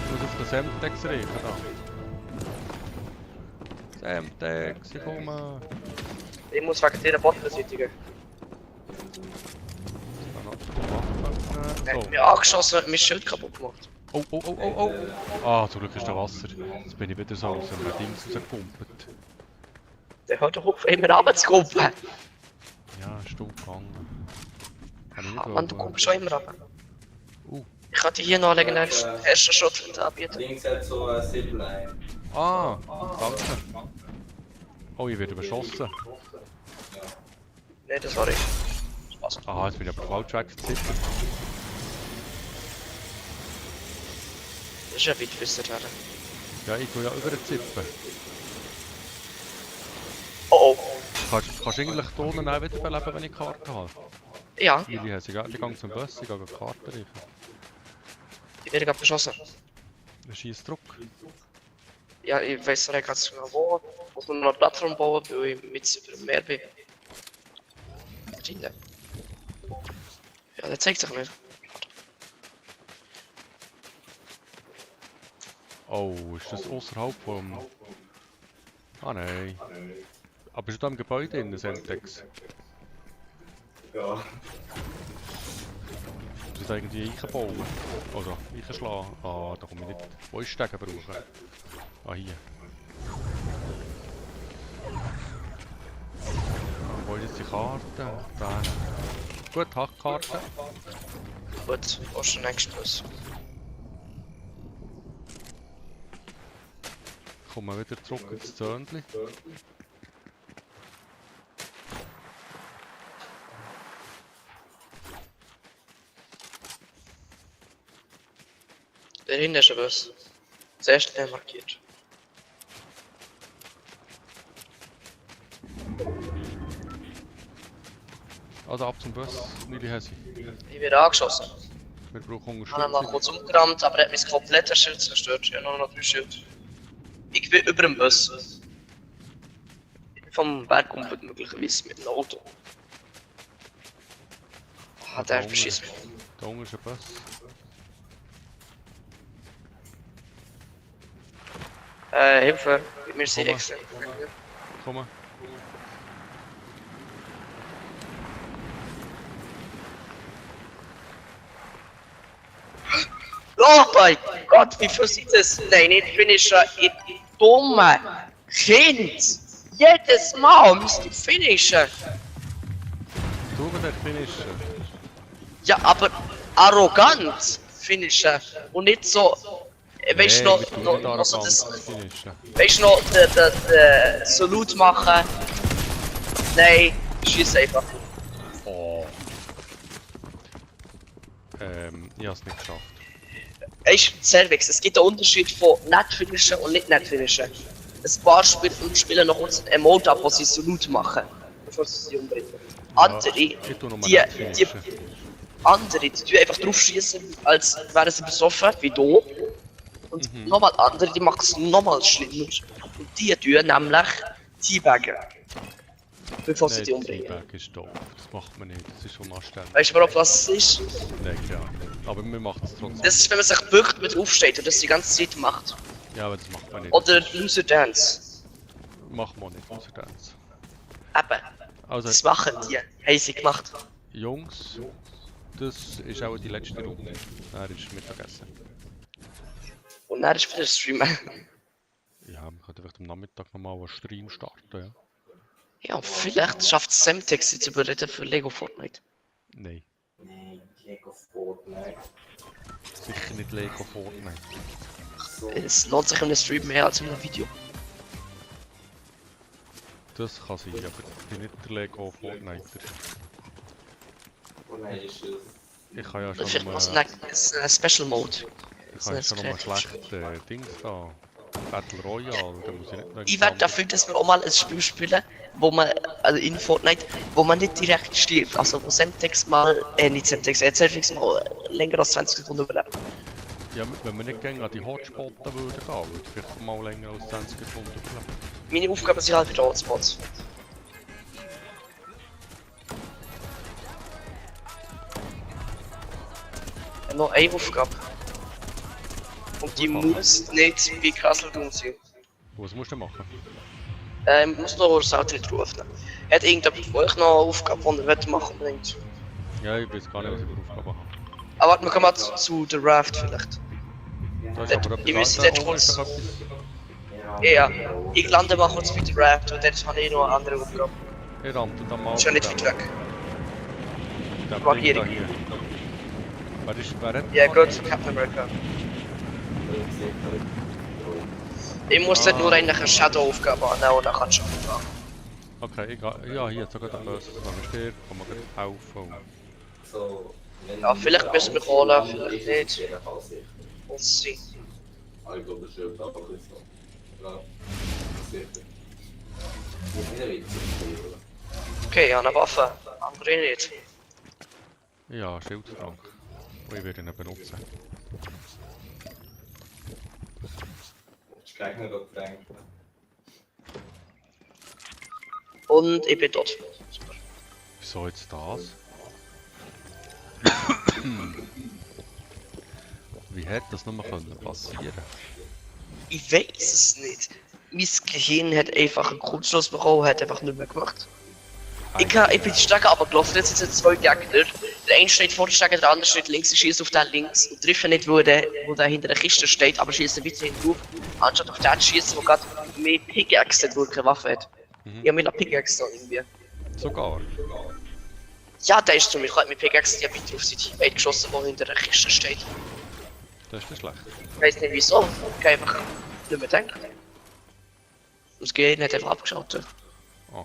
Ich muss auf den Semtex riechen da. Semtex, ich komme. Ich muss wegen dieser Bot beseitigen. Dann noch die Waffe Er hat öffnen. mich angeschossen und mein Schild kaputt gemacht. So. Oh. Ah, zum Glück ist da Wasser. Jetzt bin ich wieder so aus einem Ding rausgepumpt. Der hört doch auf, immer runterzukumpeln. Ja, ist dumm gegangen. Kann ich nicht Ah, Mann, du glauben. kommst schon immer runter. Uh. Ich kann dir hier noch einen ersten Shot anbieten. Links hat so ein Zipline. Ah, danke. Oh, ich werde überschossen. Nein, das war ich. Spaß. Aha, jetzt bin ich aber falsch weggezittert. Das ist ja weit bis dahin. Ja, ich tue ja über den Zippen. Oh oh. Kannst du eigentlich hier unten auch wieder beleben, wenn ich Karte habe? Ja, Weil ich gehe zum Bus, ich gehe die Karte reichen. ich werde gerade beschossen. Scheiß Druck. Ja, ich weiß noch nicht ganz genau wo. Muss man noch eine Plattform bauen, weil ich mit über dem Meer bin. Drinnen. Ja, der zeigt sich nicht. Oh, ist das außerhalb vom... Ah nein. Aber ist da im Gebäude in der Semtex? Ja. Muss ich da irgendwie einbauen? Oder einschlagen? Ah, da komme ich nicht. Wo ist Stegen brauchen? Ah, hier. Wo ist jetzt die Karte? Da. Gut, Hackkarte. Gut, wo ist der nächste Bus? Kommen wir wieder zurück ins Zöndli. Der hinten ist ein Bus. Das erste markiert. Also ab zum Bus, Nili Hesi. Ich werde angeschossen. Wir brauchen Ich habe ihn mal Unterstützung. kurz umgerammt, aber er hat mein komplettes Schild zerstört. Ich habe nur noch 3 Schild. Ich bin über dem Bus. Ich bin vom Berg umgekommen, möglicherweise mit dem Auto. Ah, der beschießt mich. Da unten ist ein Bus. Hilfe. Wir sind Komm. extern. Komm. Oh mein Gott, wie versieht es? Nein, nicht Finisher, ihr dumme Kind! Jedes Mal müsst ihr finishen! Du der Finisher. Ja, aber arrogant finishen und nicht so. Weißt du noch so das. Finisher. Weißt du noch, den Salute machen? Nein, schieß einfach. Oh. Ich hab's nicht geschafft. Weißt du, Cervix, es gibt einen Unterschied von nicht finishen und nicht finishen. Ein paar Spieler noch uns ein Emote ab, wo sie Salute machen, bevor sie sie umbringen. Andere, Ich tu noch mal die, nicht finishen. die tun einfach drauf schießen, als wären sie besoffen, wie du. Und nochmal andere, die machen es nochmal schlimmer. Und die tun nämlich Teabaggen. Bevor sie die umbringen. Teabag ist doof. Das macht man nicht. Das ist unanständig. Weißt du überhaupt, was es ist? Nein, ja. Aber wir machen es trotzdem. Das ist, wenn man sich bückt mit aufsteht und das die ganze Zeit macht. Ja, aber das macht man nicht. Oder Loser Dance. Machen wir nicht, unser Dance. Eben, Also, das machen die. Haben sie gemacht. Jungs, das ist auch die letzte Runde. Er ist Mittagessen. Und dann ist wieder streamen. Ja, wir können vielleicht am Nachmittag nochmal einen Stream starten, ja. Ja, vielleicht schafft Semtex jetzt überreden für Lego Fortnite. Nein, Nee, Lego Fortnite. sicher nicht Lego Fortnite. So. Es lohnt sich in einem Stream mehr als in einem Video. Das kann sein, aber ich bin nicht der Lego Fortniter. Fortnite ist es. Ich kann ja Vielleicht schon mal mal, so ein Special Mode. ich kann ja schon mal schlechte Dings da. Battle Royale, da muss ich nicht noch Ich werde dafür, dass wir auch mal ein Spiel spielen, wo man, also in Fortnite, wo man nicht direkt stirbt. Also wo Semtex mal, nicht Semtex, Cervix mal länger als 20 Sekunden überlebt. Ja, wenn wir nicht gegen an die Hotspots würden gehen, würde ich vielleicht mal länger als 20 Sekunden bleiben. Meine Aufgabe sind halt wieder Hotspots. Noch eine Aufgabe. Und die muss nicht bei Castle Doom sein. Was musst du machen? Muss noch das Auto nicht rufen. Hat irgendjemand von euch noch eine Aufgabe, die ihr machen wollt? Ja, ich weiß gar nicht, was ich für Aufgaben habe. Aber warte, wir kommen mal zu der Raft vielleicht. Da ist aber Ich etwas müsste anderes. jetzt kurz- Ist doch etwas- Ja, ich lande mal kurz bei der Raft und dort habe ich noch eine andere Aufgabe. Ich rannte dann mal. Ist ja nicht weit weg. Der Markierung. Ding da hier. Wer hat Ja gut, Captain America. Ich muss dort nur eigentlich eine Shadow-Aufgabe annehmen und dann kann ich schon fahren. Okay, ich gehe. Ja, hier hat sogar der Böse. Wenn man stirbt, kann man gleich helfen. So, wenn Ja, vielleicht müssen wir holen, vielleicht nicht. Jedenfalls sicher. Muss sein. Ich glaube, das stimmt auch ein bisschen so. Ja, sicher. Ich bin wieder witzig spielen. Okay, ja, eine Waffe. Andere nicht. Ja, Schildtrank. Und ich werde ihn benutzen. Ich gleich noch Getränk. Und ich bin tot. Super. Wieso jetzt das? Wie hätte das nur passieren? Ich weiß es nicht. Mein Gehirn hat einfach einen Kurzschluss bekommen, hat einfach nicht mehr gemacht. Ich bin die Strecke abgelaufen, jetzt sind es 2 Gegner. Der eine steht vor der Strecke, der andere steht links, ich schieße auf den links und treffe nicht, wo der hinter der Kiste steht, aber schieße weiterhin drauf, anstatt auf den schießen, der gerade mehr Pickaxe hat, wo er keine Waffe hat. Ich habe mir eine Pickaxe da irgendwie. Sogar. Ja, der ist zu mir. Ich habe mit Pickaxe die weiter auf sein Teammate geschossen, der hinter der Kiste steht. Das ist nicht schlecht. Ich weiß nicht wieso. Ich kann einfach nicht mehr denken. Das Gehirn hat einfach abgeschaltet. Oh.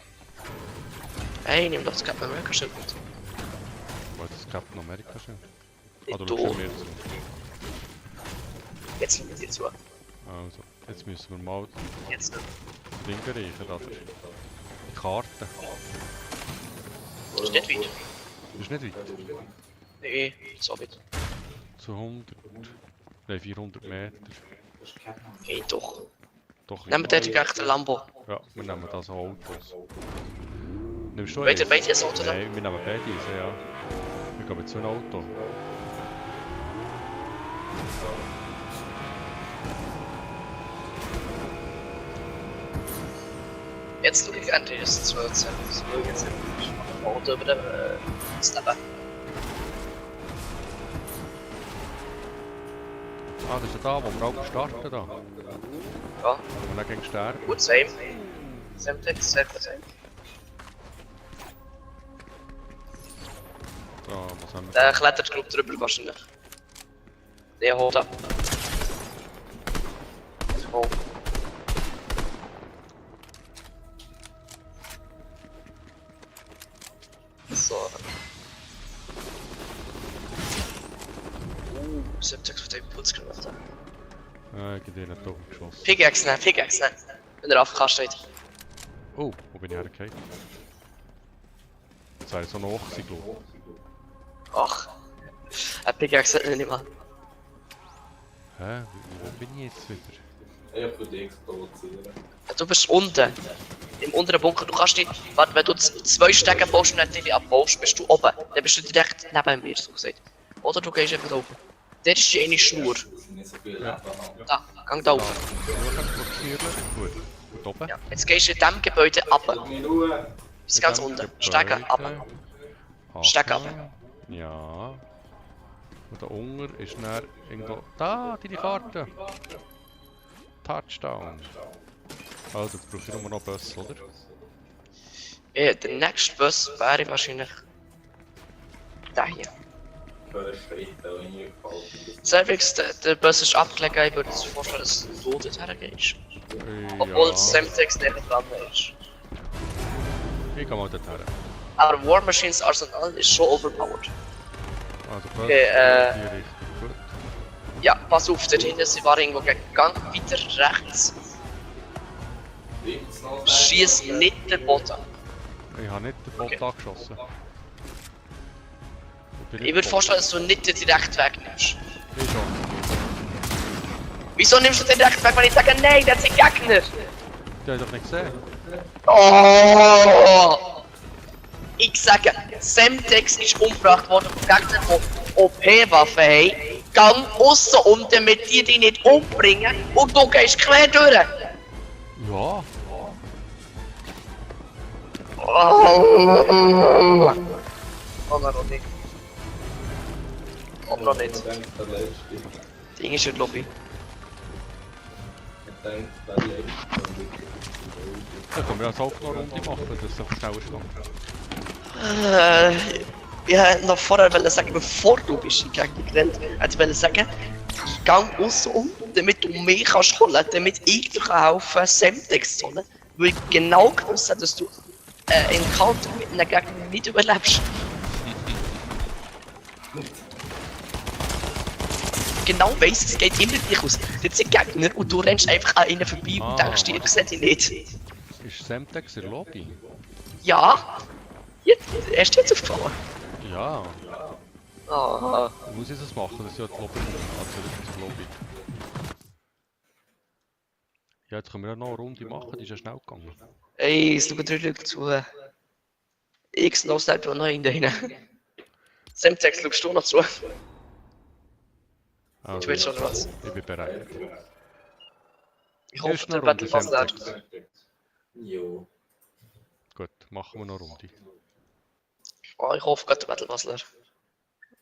Hey, nimm doch das Captain America Schild mit. Wo ist das Captain America schon? Nicht du du. schaust mir zu. Jetzt nimm dir zu. Also, jetzt müssen wir mal Jetzt nicht. das Ding erreichen, oder? Die Karte. Das ist nicht weit. Das ist nicht weit. Nee, so weit. Zu 100. Nein, 400 Meter. Hey, doch. Doch Nehmen wir dort gleich den Lambo. Ja, wir nehmen das Autos. Nimmst du Beide eins? das Auto da? Nein, wir nehmen beide eins, ja. Wir gehen mit so einem Auto. Jetzt schaue ich endlich das 12. So, jetzt Auto über den Snapper. Ah, das ist ja da, wo wir auch starten da. Ja, Wo wir dann gegen sterben. gut, same. Same Text, same. Da, was haben wir? Der klettert grob drüber wahrscheinlich. Der holt ab. So. So. Semtex wird Putz gemacht. Ich habe den nicht oben geschossen. Pickaxe nehmen. Wenn er auf K steht. Oh, wo bin ich hergefallen? Jetzt habe ich so eine Ochse, glaube Ach. Ein Pickaxe hat nicht mal. Hä? Wo bin ich jetzt wieder? Ich würde dich provozieren. Du bist unten. Im unteren Bunker. Du kannst nicht. Warte, wenn du 2 Stecken baust und nicht die abbaust, bist du oben. Dann bist du direkt neben mir, so gesagt. Oder du gehst einfach da oben. Das ist die eine Schnur. Das sind nicht so viele Leben haben. Da, gang da oben. Gut. Und oben? Ja, jetzt gehst du in diesem Gebäude ab. Lass mich in Ruhe. Bis ganz unten. Stecken ab. Stecken ab. Ja. Und da unten ist dann irgendwo... Da, die Karte! Touchdown! Also, jetzt brauche ich nur noch Bus, oder? Ja, der nächste Bus wäre wahrscheinlich der hier. Ich höre Schritte, wenn ich gefällt. Servix, der Bus ist abgelegen, ich würde mir vorstellen, dass du dort hergehst. Obwohl Semtex nicht dran ist. Ich gehe mal dorthin. Aber War Machines Arsenal ist schon overpowered. Also, Bus Okay, in die Richtung. Gut. Ja, pass auf, dort hinten sie war irgendwo gegen Gang weiter rechts. Links noch. Schieß nicht den Boden. Ich habe nicht den Bot Okay. angeschossen. Ich würde vorstellen, dass du nicht den direkten Weg nimmst. Ich schon. Wieso nimmst du den direkten Weg, wenn ich sage, nein, das sind Gegner? Die hast doch nicht gesehen. Oh! Ich sage, Semtex ist umgebracht worden von Gegnern, die OP-Waffen haben. Gang aussen um, damit die dich nicht umbringen und du gehst quer durch. Ja. Oh, noch nicht. Komm noch nicht. Ich denke, der letzte. Ding ist in der Lobby. Ich denke, der letzte. Dann können wir als auch noch eine Runde machen, dass es einfach schneller geht. Ich wollte noch vorher sagen, bevor du bist in die Gegend gerannt, wollte ich sagen, ich gehe aussen um, damit du mich kannst holen, damit ich dir helfen kann, Semtex zu holen. Weil ich genau gewusst habe, dass du Encounter mit einer Gegner nicht überlebst. Genau weiss, es geht immer gleich aus. Das sind Gegner und du rennst einfach an ihnen vorbei und denkst dir, ich sehe dich nicht. Ist Semtex in der Lobby? Ja. Erst jetzt aufgefallen. Ja. Ah. Muss ich das machen, dass ich die Lobby zurück zur Lobby. Ja, jetzt können wir ja noch eine Runde machen, die ist ja schnell gegangen. Ey, es schaut drüber zu. Ich Snowsniper noch in rein. Semtex, schaust du noch zu? Also, Ich will schon was. ich bin bereit. Ich hoffe, Ist der noch Battle Runde Pass lernt. Semtex. Jo. Gut, machen wir noch eine Runde. Oh, ich hoffe, der Battle Pass lernt.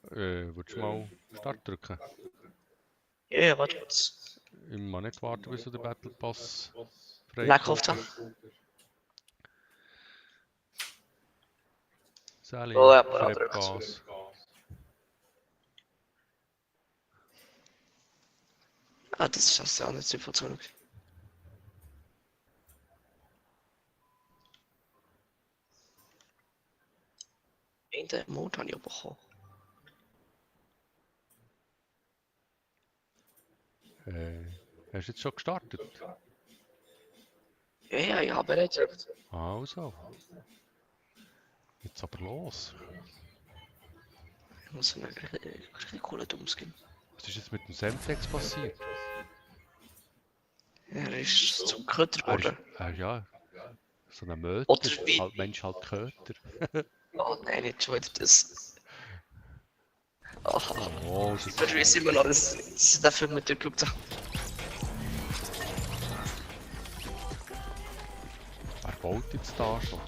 Würdest du mal Start drücken? Ja, warte kurz. Ich muss nicht warten, bis du den Battle Pass Leck auf da. Sally, Oh, ja, aber Freppgas. Ah, das ist ja auch nicht so viel zurück. In der Mode habe ich aber bekommen. Hast du jetzt schon gestartet? Ja, ich habe bereits gesagt. Also. Jetzt aber los. Ich muss einen richtig coolen Dummskin. Was ist jetzt mit dem Semtex passiert? Er ist zum Köter geworden. Ja, so ein Möter. Oder wie- Halt Mensch, halt Köter. Oh nein, nicht schon wieder das. Oh, Oh, ich verwisse immer noch, das ist der Film mit der Club da. wer baut jetzt da schon?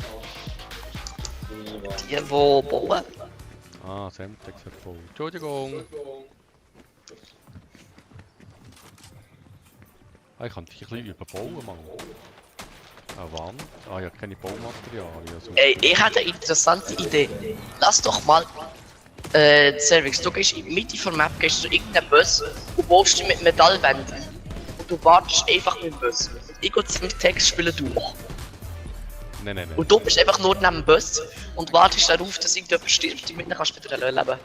Niemand. Die, die bauen. Ah, Semtex hat gebaut. Entschuldigung. Ah, ich kann dich ein bisschen überbauen, Mann. Eine Wand? Ah, ja, keine Baumaterialien. Also. Ey, ich hatte eine interessante Idee. Lass doch mal. Servix, du gehst in die Mitte von der Map, gehst du irgendeinen Bus und baust dich mit Metallwänden. Und du wartest einfach mit dem Bus. Und ich gehe zum Text spielen durch. Nein. Und du bist einfach nur neben dem Bus und wartest darauf, dass irgendjemand stirbt und mit kannst du wieder leben.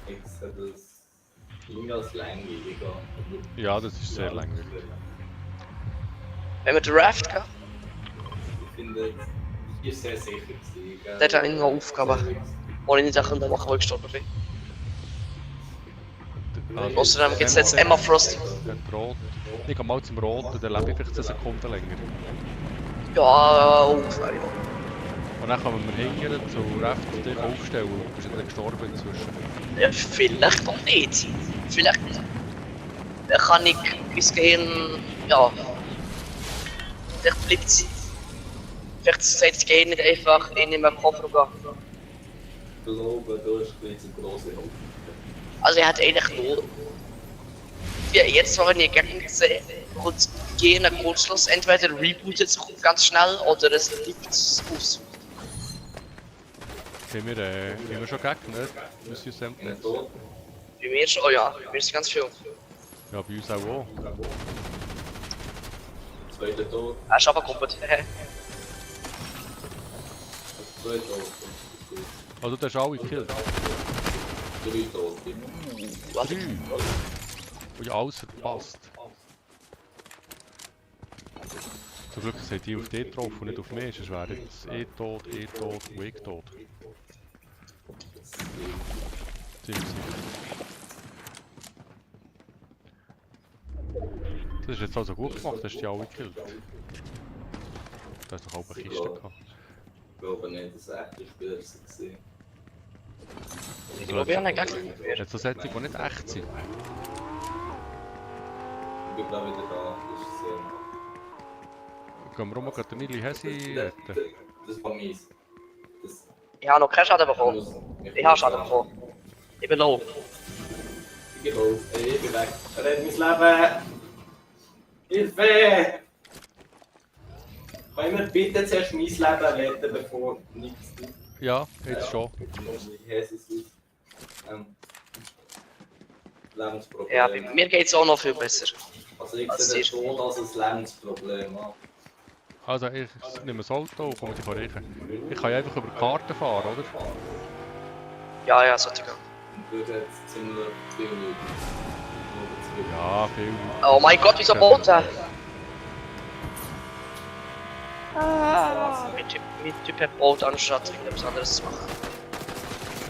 Ich sehe das klingt als langweiliger. Ja, das ist sehr langweilig. Wenn wir den Raft gehen, Ich finde, die ist sehr sicher gewesen. gell? der hat auch noch Aufgaben, die ich nicht machen konnte, weil ich gestorben bin. Also, Außerdem gibt es jetzt Emma Frost. Rot. Ich gehe mal zum Rot und dann lebe ich vielleicht 10 Sekunden länger. Ja, ungefähr. Und dann kommen wir hingehen zu Raft und dich aufstellen. Du bist ja dann gestorben inzwischen. Ja, vielleicht noch nicht. Vielleicht dann kann ich bis Gehirn, ja. Vielleicht bleibt es. Vielleicht sagt das Gehirn nicht einfach in meinem Koffer gehen. Ich glaube, du hast ein bisschen zu grosse Hoffnung. Also er hat eigentlich nur. Ja, jetzt wenn ich Gegner gesehen und gehen einen Kurzschluss, entweder rebootet sich ganz schnell oder es bleibt aus. Haben wir schon Gegner? Monsieur Semtex? Nicht tot? Bei mir schon, oh ja, bei mir ist ganz viel. Ja, bei uns auch. Zweiter tot. Er ist runtergekumpelt. Zwei tot. Also du hast alle gekillt. 3 tot. 3. Und ja, alles verpasst. Zum Glück sind die auf dich getroffen und nicht auf mich, sonst wäre jetzt tot und ich tot. Ziemlich sicher. Das ist jetzt also gut gemacht, hast du die alle gekillt. Da hast du doch auch eine Kiste gehabt. Ich glaube nicht, dass echte Spieler waren. Ich glaube, ich habe einen Gegner. Jetzt so Sätze, die nicht echt sind. Ich bin glaube wieder da. Das ist sehr. Gehen wir rum, den Nili Hesi retten. Das war mies. Das Ich habe noch keinen Schaden bekommen. muss. Ich habe Schaden bekommen. Ich bin low. Ich gehe auf. Ey, ich bin weg. Rett mein Leben! Hilfe! Können wir bitte zuerst mein Leben retten, bevor nichts tut? Ja, jetzt schon. Lebensproblem. Ja, bei mir geht es auch noch viel besser. Also ich als sehe dir. schon als ein Lebensproblem an. Also ich nehme das Auto und komme dich reichen. Ich kann ja einfach über die Karte fahren, oder? Ja, ja, sollte gehen. Und dort hat es ziemlich viele Leute. Ja, viel. Oh mein Gott, wieso baut er? Mein Typ hat baut, anstatt irgendetwas anderes zu machen.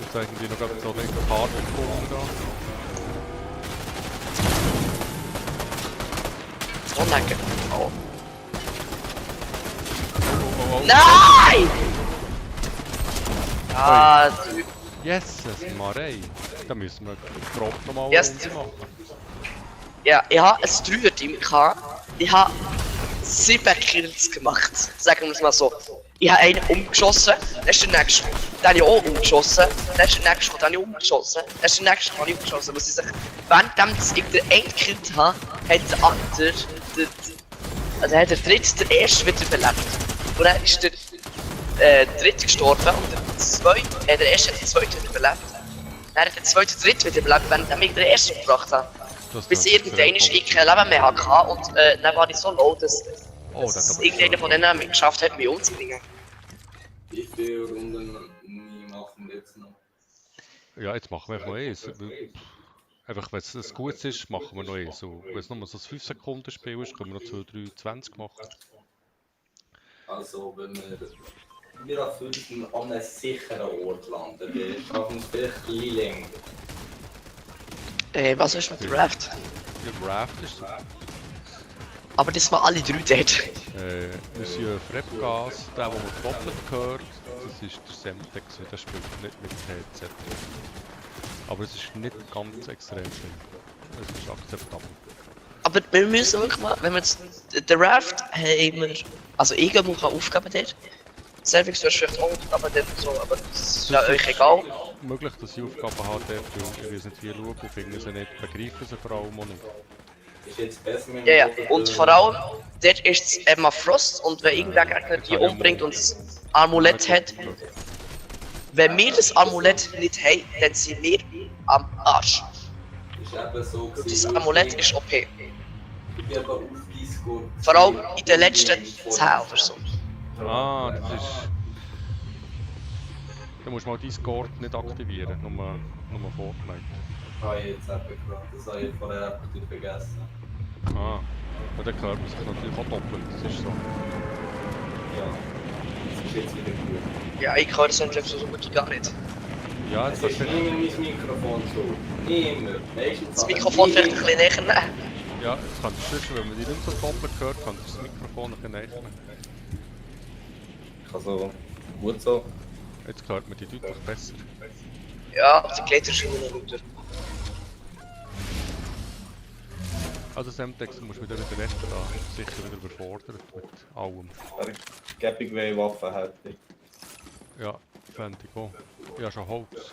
Jetzt zeigen die noch gerade so eine Karte gefunden da. So lecker. Oh. Oh. Nein! Ah, du. Yes, Marei. Da müssen wir den Drop nochmal Yes. machen. Ja, ich habe ein 3er-Team gehabt. Ich habe 7 Kills gemacht. Sagen wir es mal so. Ich habe einen umgeschossen, dann ist der nächste. Dann habe ich auch umgeschossen, dann ist der nächste, dann habe ich umgeschossen, dann ist der nächste, dann habe ich umgeschossen. Muss ich sagen, während ich den einen gekillt habe, hat der andere, also hat der dritte, der erste wieder belebt. Und dann ist der dritte gestorben und der erste hat den zweiten wieder überlebt. Dann hat der zweite den dritten wieder überlebt, wenn ich den ersten umgebracht habe. Das Bis klingt irgendwann sehr ich kein Leben mehr hatte und dann war ich so low, dass Oh, das hat aber irgendeiner von denen mich geschafft hat, mich umzubringen. Wie viele Runden machen wir jetzt noch? Ja, jetzt machen wir einfach noch eins. Einfach, wenn es gut ist, machen wir noch eins. So, wenn es nur so ein 5-Sekunden-Spiel ist, können wir noch 2, 3, 20 machen. Also, wenn wir auf an einem sicheren Ort landen, wir schaffen es vielleicht ein bisschen länger. Was ist mit dem Raft? Ja, Raft ist so. Aber das waren alle drei dort. Monsieur Frepgas, der man doppelt gehört, das ist der Semtex, der spielt nicht mit Headset. Aber es ist nicht ganz extrem schlimm. Es ist akzeptabel. Aber wir müssen wirklich mal, wenn wir jetzt den Raft haben wir, also irgendwo kann Aufgaben dort. Servix, du hast vielleicht auch Aufgaben dort und so, aber das ist ja euch egal. Möglich, dass ich Aufgaben habe, weil ich weiß nicht, wie schauen, finden sie nicht, begreifen sie vor allem auch nicht. Ist jetzt besser mit Ja, ja. Und vor allem, dort ist es Emma Frost und wenn irgendwer Gegner die umbringt und das Amulett hat, wenn wir das Amulett nicht haben, dann sind wir am Arsch. Ist eben so Und das gewesen, Amulett ist OP. ich bin aber auf Discord. Vor allem in den letzten 10 oder so. Ah, das ist... Da musst du mal Discord nicht aktivieren, nur Fortnite. Ah, jetzt eben gerade, das habe ich vorher einfach vergessen. Ah, ja, dann hört man sich natürlich auch doppelt, das ist so. Ja, das ist jetzt wieder gut. Ja, ich höre das natürlich so gut wie gar nicht. Ja, Es jetzt ist hast du... immer mein Mikrofon schuld. Immer. Meistens Das Mikrofon vielleicht ein bisschen näher nehmen. Ja, jetzt kannst du sonst, wenn man dich nicht so doppelt hört, kannst du das Mikrofon ein bisschen näher nehmen. Ich kann so gut so. Jetzt hört man dich deutlich besser. Ja, aber die Kleider ist immer noch runter. Also Semtex, du musst mit der Rest da sicher wieder überfordert mit allem. Eine gäbige Waffe hätte. Ja, fände ich auch. Ich habe schon Holz.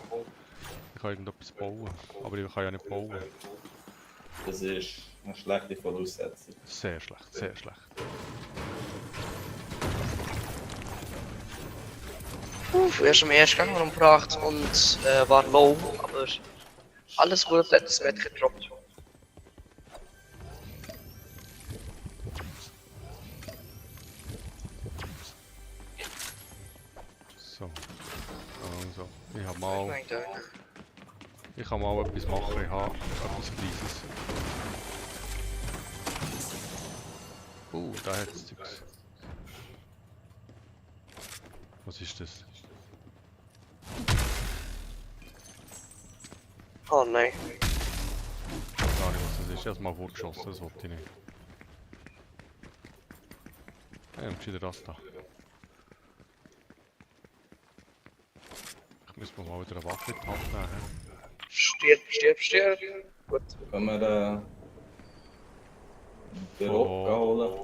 Ich kann irgendetwas bauen, aber ich kann ja nicht bauen. Das ist eine schlechte Voraussetzung. Sehr schlecht, sehr schlecht. Erst am ersten Gang umgebracht und war low, aber alles gut, hat das Met gedroppt. So. Also, ich habe mal... Nein, da. Ich kann mal etwas machen, ich habe etwas Kleines. Da hat es Zeugs. Was ist das? Oh nein. Ich weiß gar nicht, was das ist. Ich habe es mal vorgeschossen, das wollte ich nicht. Ja, jetzt wieder das da. Ich muss mir mal wieder eine Waffe in die Hand nehmen. Stirb, stirb, stirb. Gut. Können wir den Rock holen?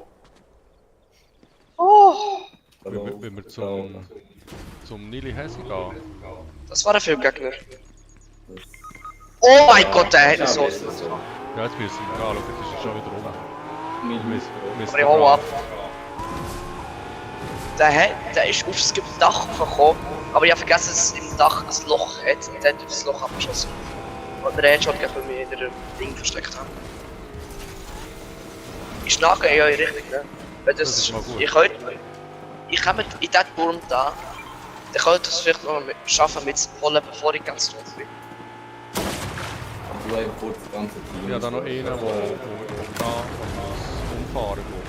Oh, Wenn wir zum Nili Hesse gehen. das war ein Filmgegner. Oh mein Gott, der hat so. Ja, jetzt müssen wir anschauen, jetzt ist er schon wieder rum. Wir müssen Aber ich hau ab. Der ist aufs Dach gekommen, aber ich habe vergessen, dass es im Dach ein Loch hat und dann durch das Loch abgeschossen. Und der Headshot gegen mich in der Ding versteckt haben. Ich schnage ja in Richtung, ne? Wenn Das ist mal gut. ich komme in diesen Turm da, dann könnte es vielleicht noch schaffen mitzuholen, bevor ich ganz tot bin. Du hast kurz das ganze Team. Ja, da noch einen, der da umfahren will.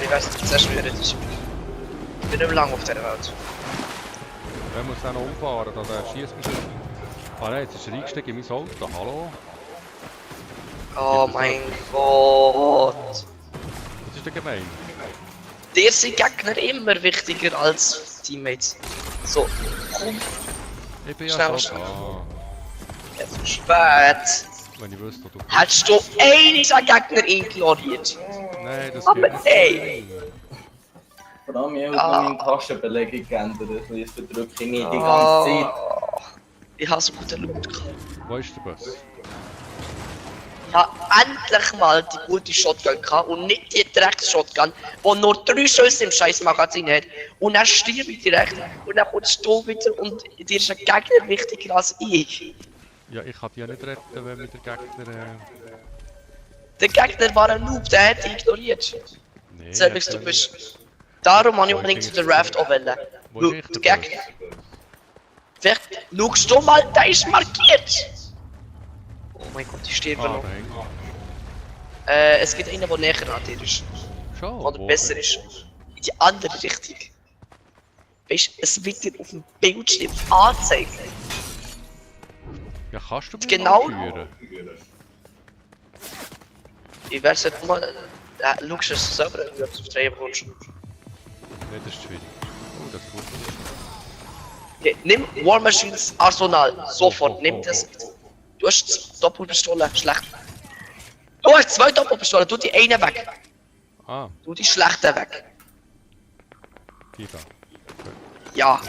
Wie wär's jetzt zuerst wieder das? Ich bin nicht mehr lange auf dieser Welt. Wenn wir uns dann noch umfahren, dann schießt man sich. Ah nein, jetzt ist er eingestiegen in mein Auto, hallo? Oh mein Gott. Das ist ja gemein. Dir sind Gegner immer wichtiger als Teammates. So, komm, Ich bin Schnell, ja schnell. schon da. jetzt ist spät. Wenn ich wüsste, du... Hättest du einen Gegner ignoriert? Nein, das Aber geht ey! nicht. Vor allem, ich habe meine Taschenbelegung geändert. Ich verdrücke mich die ganze Zeit. Ich habe so guten Loot gehabt. Wo ist der Bus? Ich habe endlich mal die gute Shotgun gehabt und nicht die Drecks-Shotgun, die nur 3 Schüsse im scheiß Magazin hat. Und dann stirb ich direkt und dann kommst du wieder und dir ist ein Gegner wichtiger als ich. Ja, ich kann dich ja nicht retten, wenn mir der Gegner... Der Gegner war ein Noob, der hat dich ignoriert. Nee, Selbst du bist. Darum habe ich unbedingt zu der Raft wollen. Wo Weil ist der der Gegner. Vielleicht schaust du mal, der ist markiert! Oh mein Gott, ich sterbe Ah, noch. da hängt. Es gibt einen, der näher an dir ist. Schon? Oder wo? besser ist. In die andere Richtung. Weißt du, es wird dir auf dem Bildschirm angezeigt. Ja, kannst du mich Genau. führen? Ich werde jetzt mal. Schaust du es selber, wie du es auf 3 bekommst. Nee, das ist schwierig. Oh, das ist gut. Okay, nimm War Machines Arsenal. Sofort, nimm das. Du hast Doppelpistole, schlecht. Du hast 2 Doppelpistolen, tu die eine weg. Ah, Tu die schlechte weg. die da. Ja.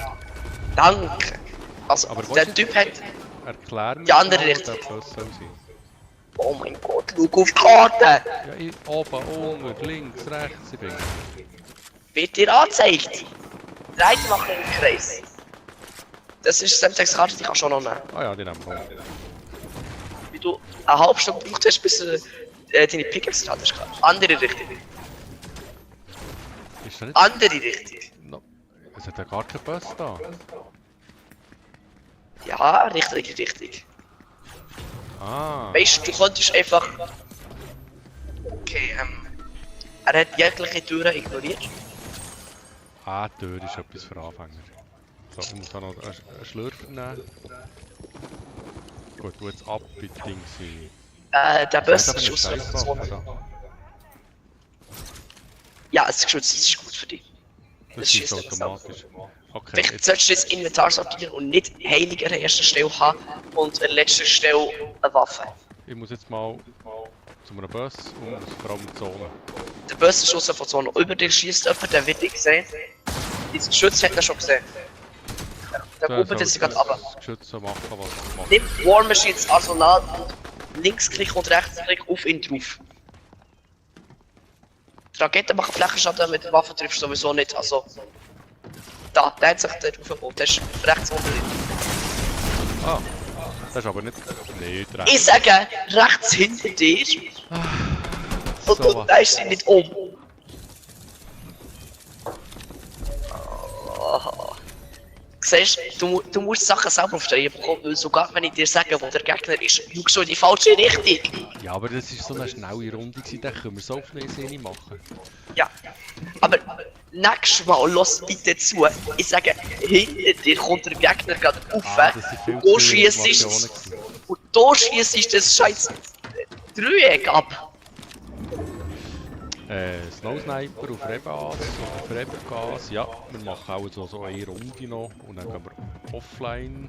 Danke. Also, Aber der was Typ hat. Erklär mir Die andere mal, Richtung. was das soll sein. Oh mein Gott, schau auf die Karte! Ja, oben, unten, links, rechts, ich bin. Wird dir angezeigt. Dreht machen im Kreis. Das ist Semtex Karte, die kannst du auch noch nehmen. Ah ja, die nehmen wir. Wie du eine halbe Stunde gebraucht hast, bis du deine Pickaxe dran hast. Andere Richtung. Ist da nicht... Andere Richtung. No. Es hat ja gar keinen Bus da. Ja, richtig. Ah. Weißt du, du könntest einfach. Okay, er hat jegliche Türen ignoriert. Ah, die Tür ist etwas für Anfänger. So, ich muss da noch einen Schlürfer nehmen. Gut, du jetzt ab bei Ding sein. Der Bus Das ist ist aber eine aus der Zone. Scheisswaffe da. Ja, es ist geschützt, das ist gut für dich. Das ist automatisch. Okay, Vielleicht jetzt, solltest du das Inventar sortieren und nicht heilig an der ersten Stelle haben und an letzter Stelle eine Waffe. ich muss jetzt mal zu einem Bus und vor allem die Zone. Der böse Schuss von Zone über dir schießt jemand, der wird dich sehen. Diesen Schütz hat er schon gesehen. Der Der oben ist soll gerade runter. das Geschütz so machen, was es macht. Nimm War Machines Arsenal und Linksklick und Rechtsklick auf ihn drauf. Die Raketen machen Flächenschaden, mit der Waffe triffst du sowieso nicht, also... Da, der hat sich da draufgebaut, der ist rechts unter dir. Ah, das ist aber nicht... Nee, Ich sage, rechts hinter dir und So du was. drehst dich nicht um. Siehst du, musst Sachen selber aufstehen bekommen, weil sogar wenn ich dir sage, wo der Gegner ist, schaust du in die falsche Richtung. Ja, aber das ist so eine schnelle Runde gewesen, da können wir so auf eine Szene machen. Ja, aber nächstes Mal los bitte zu. Ich sage, hinter dir kommt der Gegner gerade rauf Ah, das sind viel und du zu viele schießt Informationen gewesen. und du schießt das scheiß Dreieck ab. Snow Sniper auf Rebagas oder auf Rebagas, ja, wir machen auch so eine Runde noch und dann gehen wir offline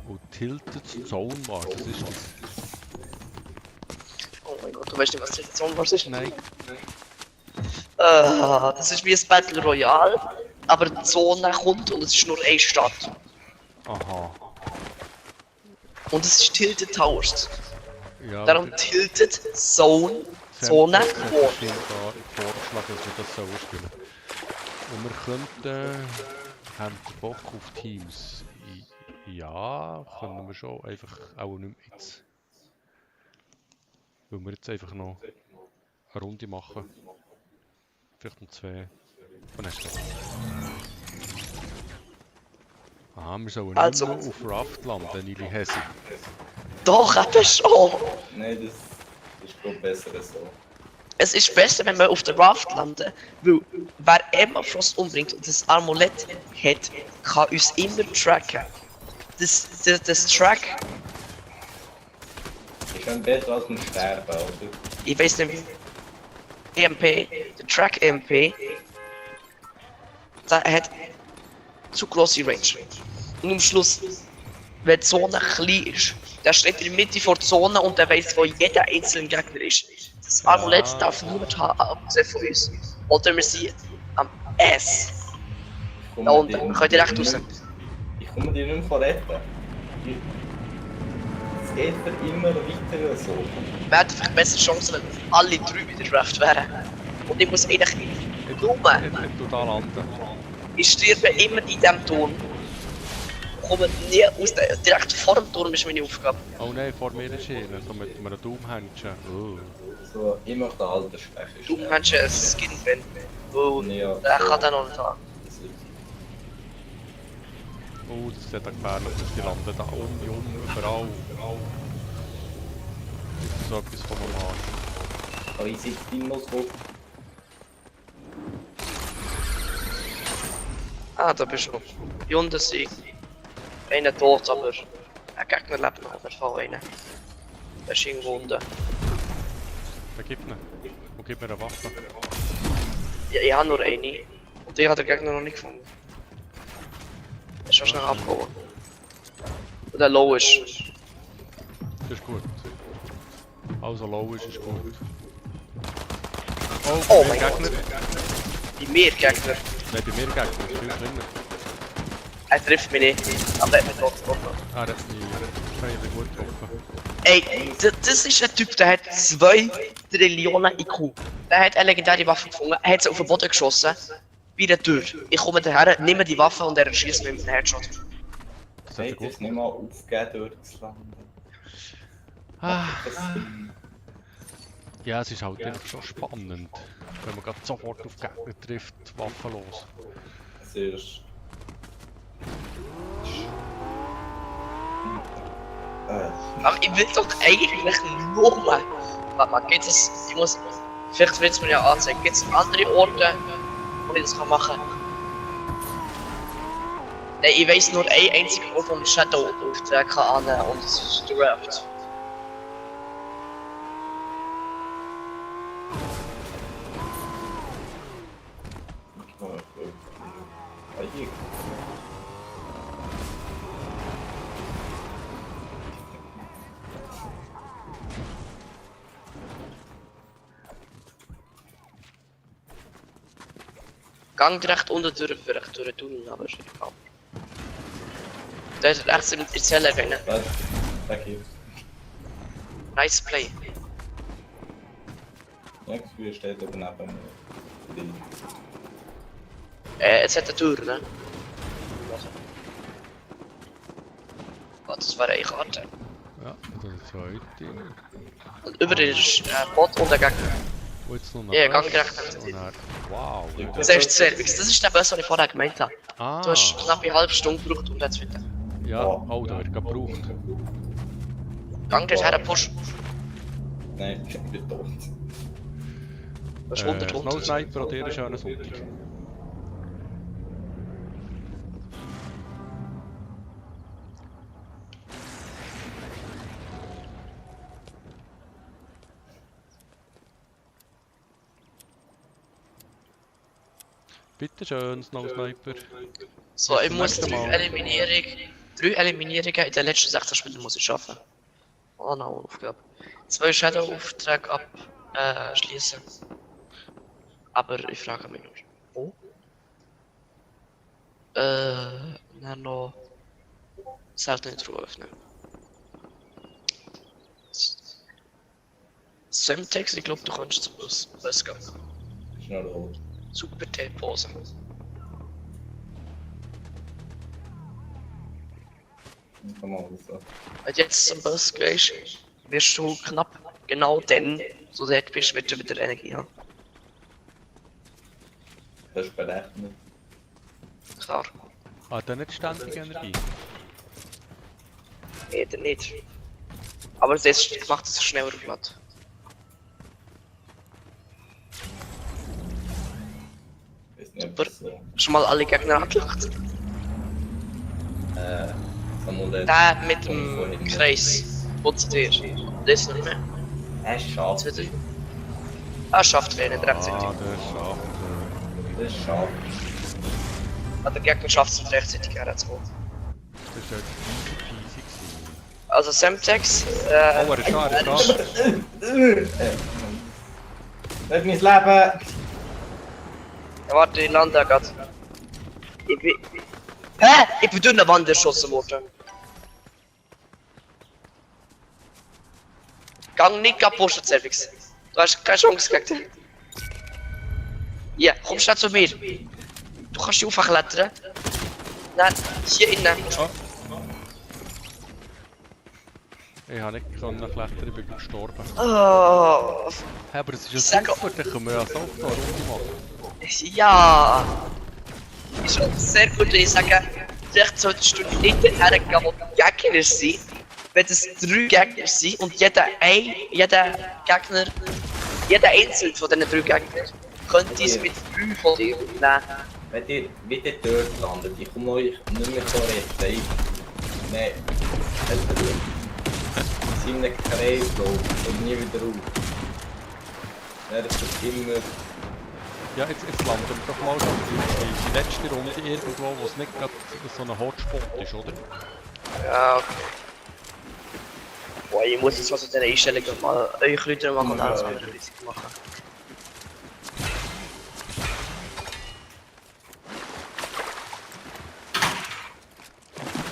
und Tilted Zone war, das ist das. Oh mein Gott, du weißt nicht, was die Zone war ist? Nein, Das ist wie ein Battle Royale, aber die Zone kommt und es ist nur eine Stadt. aha, Und es ist Tilted Towers. ja, Darum Tilted Zone, Zone War. War. Vorgeschlagen, dass wir das so spielen. Und wir könnten, haben wir Bock auf Teams? Ja, können wir schon, einfach auch nicht mehr jetzt. Weil wir jetzt einfach noch eine Runde machen. Vielleicht noch 2. Von nächstes Aha, wir sollen Also. nicht mehr auf Raft landen, Nili Hesi. Doch, eben schon. Nein, das ist glaube besser so. Es ist besser, wenn wir auf der Raft landen, weil wer Emma Frost umbringt und das Amulett hat, kann uns immer tracken. Das Track, Ich kann besser als ein Sterben, oder? ich weiß nicht, EMP, der Track EMP, der hat zu grosse Range. Und am Schluss, wenn die Zone klein ist, der steht in der Mitte vor der Zone und der weiß, wo jeder einzelne Gegner ist. Das Amulett darf niemand haben, abgesehen von uns. Oder wir sind am S. Da unten, könnt ihr recht raus. Ich komme dir nicht mehr retten. geht für immer weiter so. Wir hätten vielleicht bessere Chancen, wenn alle 3 wieder Draft wären. Und ich muss eigentlich nur, Total landen. ich sterbe immer in diesem Turm. Komme nie aus der, direkt vor dem Turm ist meine Aufgabe. Oh nein, vor mir ist einer, so mit einem Daumenhändchen. Oh. So, immer der Altersschwäche. Du meinst ein Skin bin. Oh, Ja, der so. kann dann noch nicht haben. Oh, das sieht gefährlich aus, die landen da überall. Das ist so etwas von normal. Aber ich sitze immer so. Ah, da bist du. Hier unten sehe einer tot, aber ein Gegner lebt noch, aber von einer. Der ist irgendwo unten. Da gib ihn. Wo gibt mir eine Waffe? Ja, ich habe nur eine. Und die hat der Gegner noch nicht gefunden. Er ist schon schnell abgehauen. Und der low ist. Das ist gut. Also low ist gut. Oh mehr mein Gott. Gegner. Bei mir Gegner. Nein, bei mir Gegner, das ist viel schlimmer. Er trifft mich nicht, aber er hat mich trotzdem getroffen. Ah, das hat mich wahrscheinlich gut getroffen. Ey, das ist ein Typ, der hat 2 Trillionen IQ. Der hat eine legendäre Waffe gefunden, er hat sie auf den Boden geschossen. Wie der Tür. Ich komme daher, nehme die Waffe und er schießt mich mit einem Headshot. Das hat er Hätte gut es nicht mal aufgegeben, dort zu landen. Ah, ja, es ist halt einfach schon spannend, wenn man gerade sofort auf Gegner trifft, waffenlos. Es ist... Aber ich will doch eigentlich nur mal. Warte mal, gibt es. Ich muss. Vielleicht wird es mir ja anzeigen. Gibt es andere Orte, wo ich das kann machen kann? Nein, ich weiss nur einen einzigen Ort, wo man Shadow auftragen kann und das ist Draft. Gang direkt unten durch, vielleicht durch den Tunnel, aber ist egal. Da ist rechts in die Zelle rein. Danke. Nice play. Ja, das Gefühl steht aber neben mir. Jetzt hat eine Tür, ne? Oh, das war eine Karte. Ja, das ist zwei Dinge. Und über ist ein Bot und ein Gegner. Und jetzt noch Ja, nach gang direkt rechts. nach Und dann- Wow. Das ist Service. Das ist der Boss, den ich vorher gemeint habe. Ah, Du hast knapp eine halbe Stunde gebraucht, um das zu finden. ja, oh, da wird gebraucht. Gang dorthin, push. Nein, ich bin tot. Das ist 100, Snow 100. Sniper oder einen schönen Sonntag. Bitte schön, Snow Sniper. So, ich Bis muss zum nächsten 3 Mal. Eliminierungen in den letzten 16 Spielen muss ich schaffen. Oh no, Aufgabe. 2 Shadow-Aufträge abschließen. Aber ich frage mich noch. Wo? Dann noch. Selten nicht Ruhe öffnen. Semtex, ich glaube, du kannst zum Bus gehen. Ist noch rot. Super T-Pose. Komm mal so. Wenn du jetzt zum Bus gehst, wirst du knapp genau dann, so dort bist, wird du wieder Energie haben. Das ist berechnet. Klar. Hat er nicht ständig Energie? Jeder nicht. Aber das macht es schneller glatt. Weiß nicht, ob Super. das so. Schon mal alle Gegner angeschaut? Samuel. Der mit dem Kreis. Putzt dir. Das ist nicht mehr. Er schafft. Jetzt wieder. Er schafft er nicht rechtzeitig. Ah, der schafft Das schafft. Aber der Gegner schafft es nicht rechtzeitig herzukommen. Das ist jetzt easy peasy gewesen. Also Semtex, Oh, er ist da, er ist da. Nicht mein Leben! warte, ich lande gerade. Ich bin... Hä? Ich bin durch eine Wand erschossen worden. Gang nicht pushen, Servix. Du hast keine Chance gegen den. Ja, komm schnell zu mir. Du kannst hier hochklettern. Nein, hier innen. Oh. Ich habe nicht klettern, ich bin gestorben. Oh. Hey, aber es ist ja Sag- super, dann können wir ja so auf eine Runde machen. Ja. Ist schon sehr gut, wenn ich sage, vielleicht solltest du nicht dorthin gehen, wo die Gegner sind. Wenn es 3 Gegner sind und jeder Gegner, jeder einzelne von diesen 3 Gegnern, könnte es mit 3 von dir nehmen. Wenn ihr wieder dort landet, ich komme euch nicht mehr so retten. Nein, es sind in einem Kreislauf und nie wieder raus. Ja, das ist immer... Ja, jetzt landen wir doch mal so die letzte Runde irgendwo, wo es nicht gerade so ein Hotspot ist, oder? Ja, okay. Boah, ich muss jetzt was in der Einstellung mal euch Leute machen und alles wieder riesig machen.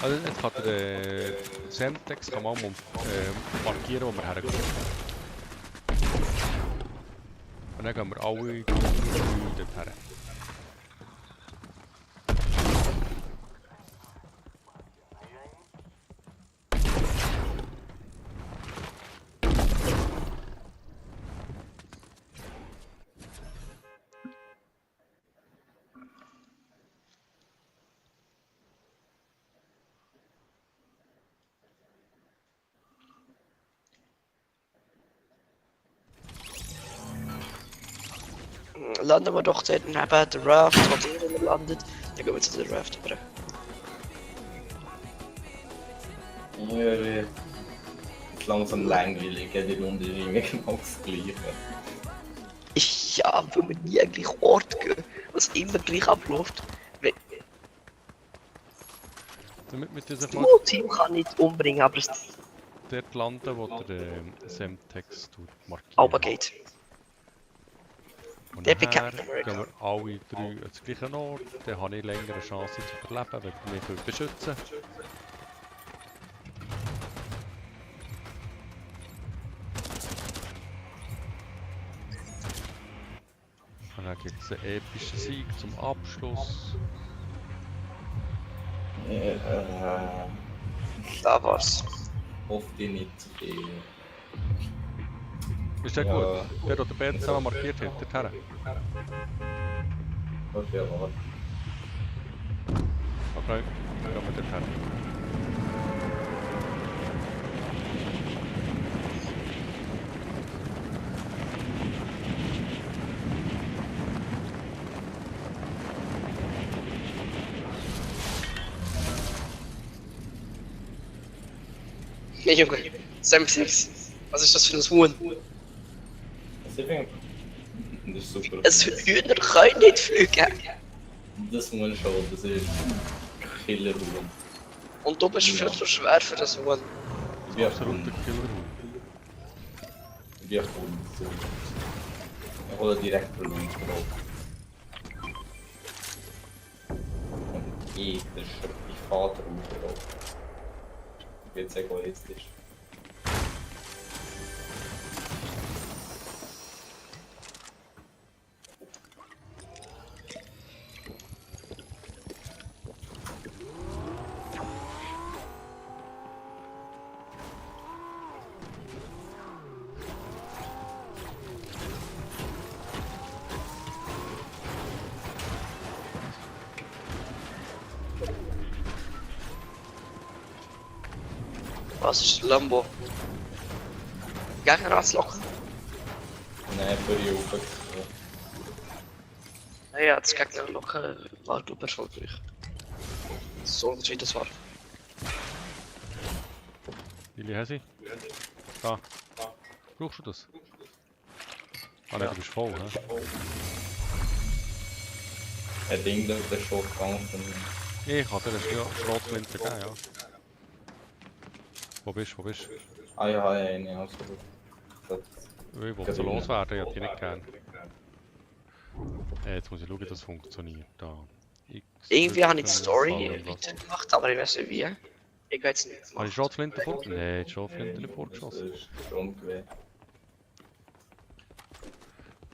Also jetzt kann der Semtex kann man auch markieren, wo wir hergehen. Und dann gehen wir alle dort her. Landen wir doch dort neben der Raft, wo ihr landet. Dann gehen wir zu der Raft rüber. Ja, ist langsam langweilig, die Runde ist immer genau das Gleiche. Ja, weil wir nie an den gleichen Ort gehen, was immer gleich abläuft. Wenn Damit wir uns das mal Team kann nicht umbringen, aber es dort landen, wo der Semtex markiert. runtergeht. Und Der nachher bekennt gehen wir alle 3 an den gleichen Ort, dann habe ich länger eine Chance zu überleben, wenn ihr mich beschützen. Und dann gibt es einen epischen Sieg zum Abschluss. Da war's. Hofft ihr nicht zu viel. Ist der Ja. gut? Der, der Ben zusammen markiert hat, dorthin. Okay, warte. Okay, dann gehen wir dorthin. Ja, Junge, Sam 6. Was ist das für ein Huhn? Was ich finde? Das ist super. Hühner können nicht fliegen. Das muss schon, das ist Killerhuhn. Und du bist viel zu schwer für das Huhn. Wie ein Absoluter Hund. Killerhund. Wie ein Hund. So. Ich hole direkt den Hund drauf. Und ich fahre drauf. Ich bin jetzt egoistisch. Was ist Lambo? Gegner anzulocken? Nein, für die Ufer. Naja, das Gegner locken war du erfolgreich. So wie das war. Lili Hesi? Da. Brauchst du das? Ah nein, du bist voll, hä? Ein Ding, der ist schon gegangen. Ich hatte dir eine Schrotflinte gegeben, ja. Wo bist du? Wo bist du? Ah ja, eine, also gut. Ich wollte so loswerden, ich hätte die nicht gern. Jetzt muss ich schauen, dass das funktioniert. Da. X, Irgendwie habe ich die Story Y, was. weitergemacht, aber ich weiß nicht wie. Ich gehe jetzt nicht. Habe ich Schrotflinte vor? Nein, die Schrotflinte nicht vorgeschossen. Das ist Stromgewehr.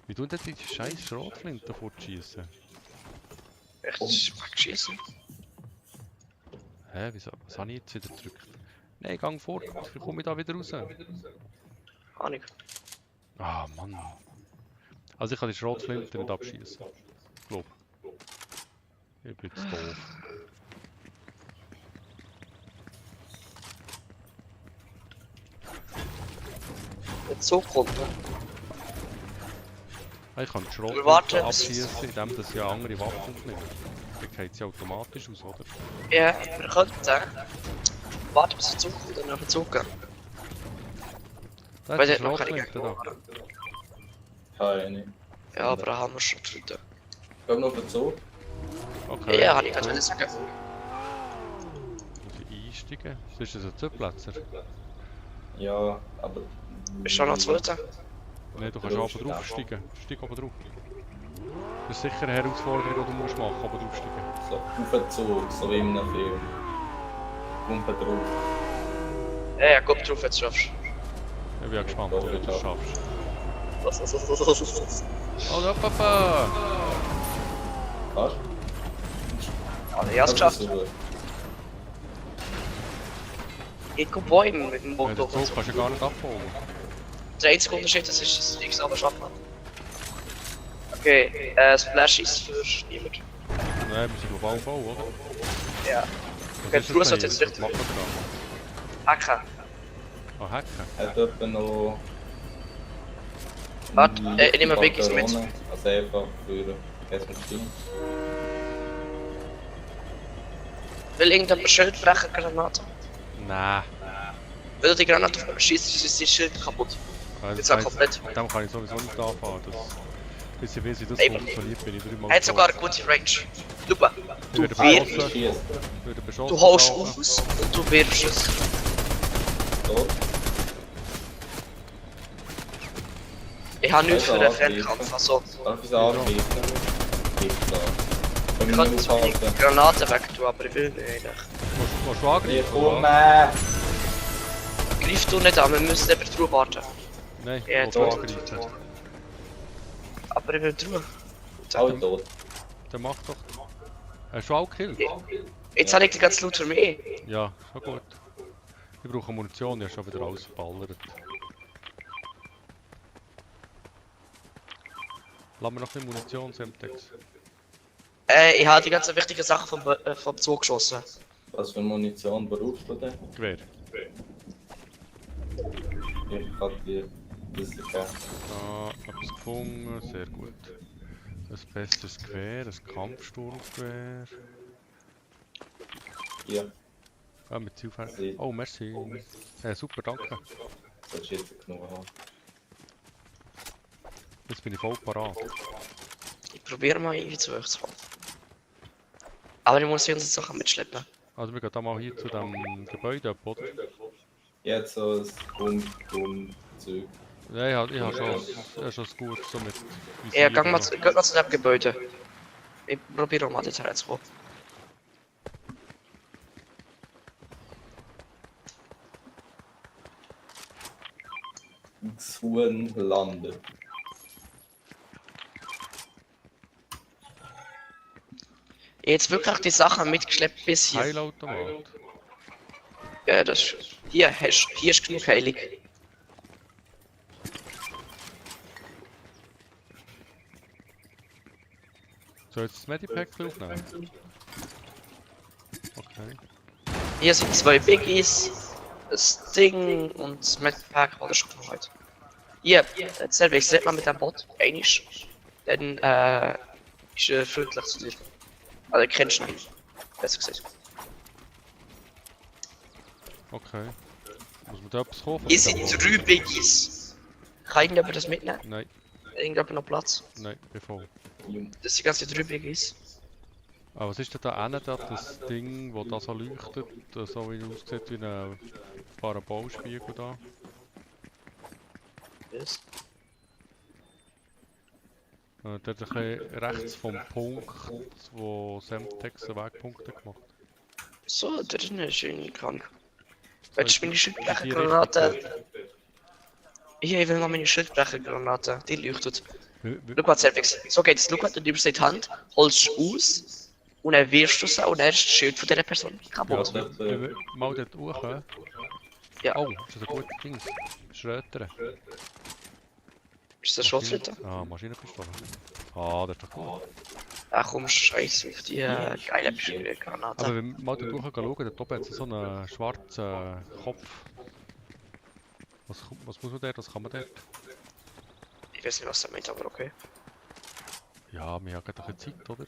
Wie tun denn die scheiß Schrotflinte fortschießen? Echt wegschießen? Hä, wieso? Was habe ich jetzt wieder gedrückt? Nein, gang fort, wie komme ich da wieder raus? Ahnung. Ah, Mann. Also ich kann die Schrotflinte nicht abschießen. Glaub. Ich bin jetzt doof. Jetzt so kommt, ne? Ich kann die Wir Schrotflinte warten, abschießen, indem das ja andere Waffen nimmt. Dann geht sie automatisch aus, oder? Ja, wir könnten warten, bis er zurückkommt und nachher zurückgehen. Da Weil ist die der hat noch keine Schrotflinte Gegner. Keine Ahnung. Ja, aber da haben wir schon gefunden. Ich glaube noch dazu. Okay. Ja, habe ich gut. gerade sagen. Muss ich einsteigen? Ist das ein Zuppplätzer? Ja, aber. Bist du noch zweiter? Nein, du kannst oben draufsteigen. Steig oben drauf. Das ist sicher eine Herausforderung, die du musst machen, oben draufsteigen. So, Aufzug, so wie in einem Film. Pumpe drauf. Ja, komm drauf, jetzt schaffst Ich bin ja gespannt, ob du das schaffst. du. Was? Oh, da, Papa! Kannst Alle, ja, es geschafft. du? Ich komme Bäume mit dem Ja, Boot den durch. Zug kannst du gar nicht abholen. Der einzige Unterschied, das ist, dass ich es aber schaffen. Okay, Splash ist für niemand. Nein, wir sind global voll, oder? Ja. Was Okay, ist du das hast denn jetzt hier? richtig- Was macht er Hacker. da? Ah, hacken. Hat jemand noch. Warte, ich nehme Biggies mit. Patronen? Also einfach für Maschine. Will irgendjemand Schild brechen, Granate? Nein. Wenn du die Granate auf mich schießt, ist das Schild kaputt. Also, Jetzt auch komplett. mit dem kann ich sowieso nicht anfangen. Bis ich weiß, wie das Ey, funktioniert, bin ich dreimal Er hat sogar tot. eine gute Range. Super. Ich Du werde wirfst, beschossen. Schießt. Ich werde beschossen. du haust da oben. aus und du wirfst es. Tot. Ich habe nichts für den Also, Fernkampf, also Darf ich es angreifen? Gibt da. Kann ich ich kann nicht zwar die aufhalten? Granaten weg tun, aber ich will nicht eigentlich. Willst du angreifen? Ich oder? komme! Greif du nicht an, wir müssen eben drauf warten. Nein, Ja, ich will tot. angreifen. Aber ich will drauf. Alle tot. Dann mach doch. Hast du auch gekillt? Jetzt habe ich die ganze Loot für mich. Ja, schon gut. Ich brauche Munition, ich habe schon wieder alles verballert. Lass mir noch ein Munition, Semtex. Ich habe die ganzen wichtigen Sachen vom Zug geschossen. Was für Munition brauchst du denn? Gewehr. Ich kann dir das geben. Da, etwas gefunden, sehr gut. Ein besseres Gewehr, ein Kampfsturmgewehr. Hier, Ah, mit Zielfeld. Oh, merci. Super, danke. solltest du jetzt genug haben. Jetzt bin ich voll parat. Ich probiere mal irgendwie zu euch zu kommen. Aber ich muss die ganzen Sachen mitschleppen. Also wir gehen da mal hier zu dem Gebäude ab, oder? Jetzt so ein Zeug. Ja, ich habe schon das gut so mit Ja, Visier geh und so. mal zu dem Gebäude. Ich probiere auch mal dort herzukommen. Xuan landen. Jetzt wirklich die Sachen mitgeschleppt bis hier. Heilautomat. Ja, das ist. Hier ist genug heilig. Soll ich jetzt das Medipack aufnehmen? Okay. Hier sind 2 Biggies, das Ding und das Medpack, das ist genug heute. Hier, jetzt selber, ich sehe mal mit dem Bot, einisch. Dann, ist freundlich zu dir. Also, kennst du ihn. Besser gesagt. Okay. Muss man da etwas kaufen? Hier sind 3 Biggies. Kann irgendjemand das mitnehmen? Nein, Irgendjemand noch Platz? nein, bin voll. Das sind die ganzen 3 Biggies. Aber was ist denn da hinten, das Ding, das da so leuchtet, so wie aussieht wie ein Parabolspiegel da? Yes. Dort ein bisschen rechts vom Punkt, wo Semtex einen Wegpunkt hat gemacht. So, der ist nicht schön krank. Willst du meine In die Schildbrechergranate? Ich will mal meine Schildbrechergranate. Die leuchtet. Richtung. Schau mal, Cervix. So geht's. Schau mal, du nimmst die Hand, holst aus und dann wirfst du sie und dann ist das Schild von dieser Person kaputt. Ja, Wenn wir mal dort hoch. Ja. Oh, das ist ein gutes Ding. Schrötern. Ist das Schrotflinte? Ah, Maschinenpistole. Ah, das ist doch gut. Ach komm, scheiß auf die geile Granate. Aber wenn wir mal dort hoch schauen, dort oben hat es so einen schwarzen Kopf. Was muss man dort? Was kann man dort? Ich weiß nicht, was er meint, aber okay. Ja, wir haben gerade ein bisschen Zeit, oder?